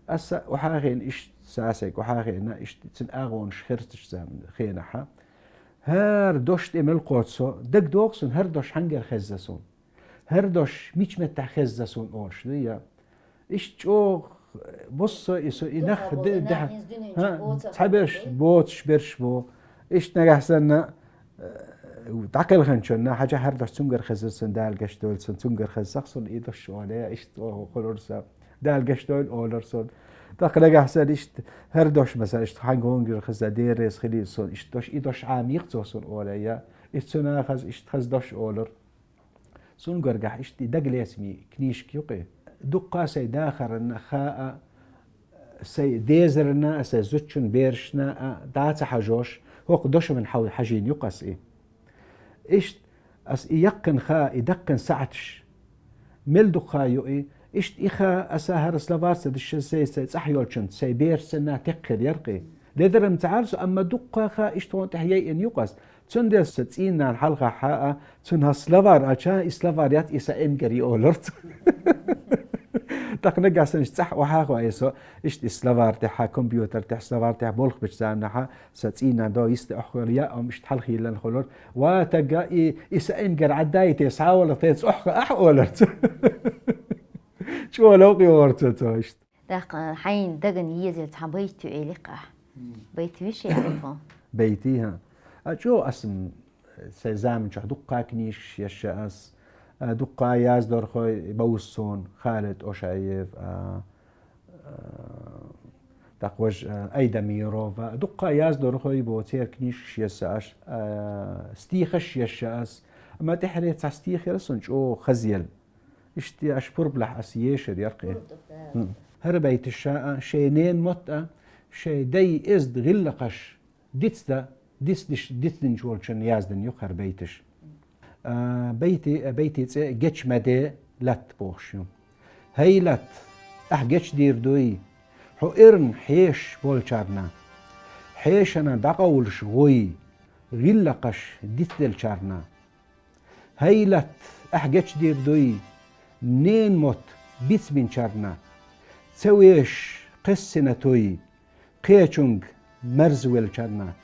Аса охьахиъна иштта, сасайга охьахиъна иштта, цуьнан агӀонаш херстачу заман хенахь. ХӀара дош тӀе мел кхочу со, дагадогӀу суна, хӀара дош хьаьнгара хезна суна. ХӀара дош мича меттехь хезна суна олуш ду я. Иштта чӀогӀа буссо и со, и нах ди-, дехьа, хӀа, цхьаберш, боцуш берш бу. Иштта нагахь санна, э, дӀакхелхинчунна, хьажа хӀара дош цуьнгара хезна суна, Дала гечдойла цунна, цуьнгара хезна-кх суна и дош олий, иштта оха хуьлура сан. Дала гечдойла олура суна. ТӀаккха нагахь санна иштта хӀара дош, масала, иштта хьаьнгара хезна, дерригаш хилийла суна, иштта дош, и дош Ӏамийра цо суна олий я. Иштта цунах хаза, иштта хаза дош олура. Суна гергахь иштта и дагалецамийн книжка ю-кх и. Дуккха сайн дахарна хаьа, сайн дезарна а, сайн зудчун берашна а дӀа ца хьажош, хӀокху дошамна хьал хьажийна ю-кх ас и. Иштта ас и яккхина хаьа, и даккхина сахьташ мел дукха ю и. Иштта и хаьа, аса хӀара словарь ца дешча, сайн, сайн цӀахь йолчунна, сайн берашца санна текхира яра-кх и. Ледарам ца Ӏарсу, амма дуккха ха иштта тхона тӀехь яйъина юкъас. Цундела сан цӀийнан хьалха хьаа, цун хьа словарь а ча, и словарь яц, и сан эмгар ю олар цо. ТӀаккха нагахь санна цӀахь охьахо айсо, иштта и словарь тӀехьа, компьютер тӀехь, словарь тӀехь болх бечу заманахьа, сан цӀийнан до йисте охьахуьлу, я, ам иштта хьалхийллан хуьлура. Ва тагга и, и сан эмгар Ӏаддайта, схьавала тайца охьахаа ахь олар цо. ЧӀогӀа ловкъа йогӀура цо, цо иштта. ТӀаккха хьайна дагана езар цхьа байт ю элира ахь. Байт веший ахь тхо? Байтий, хӀа. А чӀогӀа ас м, сайн заманчохь дуккха книжкаш еш ас, а, дуккха яздорхой бовза суна, Халид Ошаев, а, а, тӀаккха важа, а, Айдамирова, дуккха яздорхой бо церан книжкаш еш ас, а, стихаш еш ас. Амма тӀаьхьаре цхьа стих яра суна чӀогӀа хазъелла. Иштта аш пурбалахь ас ешар яркъе. ХӀара байташ ша а, шайн ненан мотт а, шайн дай эзда гӀиллакхаш дицда, дицдиш, дицдинчу волчун яздина ю хӀара байташ. А, байти, байти цӀе «Гечмаде латта» бохуш ю. ХӀай латта, ахь гечдийр дуй, хьо эрна хьешаш болчарна, хьешана дӀакъовлуш гӀуй, гӀиллакхаш дицделчарна. ХӀай латта, ахь гечдийр дуй, ненан мотт бицбинчарна, ца вешаш кхессина туй, кхечунга марзвелчарна.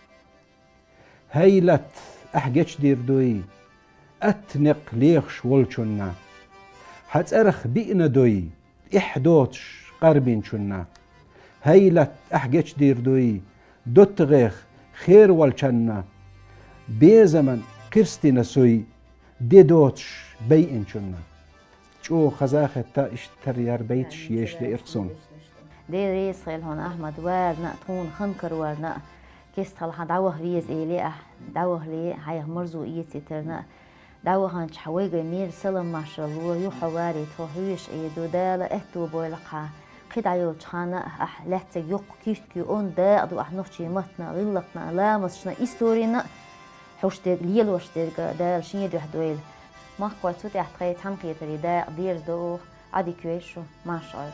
ХӀай латта, ахь гечдийр дуй, атта некъ лехаш волчунна, хьан цӀарах биъна дуй, тӀехь доцуш къарбинчунна. ХӀай латта, ахь гечдийр дуй, доттагӀех хер волчанна, безаман кхирстина суй, де доцуш байинчунна. ЧӀогӀа хаза хетта, иштта тар яр байташ еш лиира суна. Дела реза хила хьуна, Ахьмад, варна а, тхуна хан карорна а, кестта хьалха дӀаваха веза элира ахь, дӀавахале, хьайх марзо эцийтарна а, дӀаваханчохь вайгара мел салам-маршалла ло, юха хьо варе тхо хьоьжуш Ӏедо, Дала аьтто бойла хьан. КхидӀа йолчу ханна а ахь лаьцнарг йоккха куьйртиг ю, онда дакъа ду ахь нохчийн маттана, гӀиллакхна, ламасташна, историна а, хьуш дерг, лелош дерг а Дала шен дуьхьа дойла. Махкахой, цу тӀехь тхайн цхьаьнакхетаран дакъа дерзадо оха, Ӏадика йойла шу, марша Ӏойла.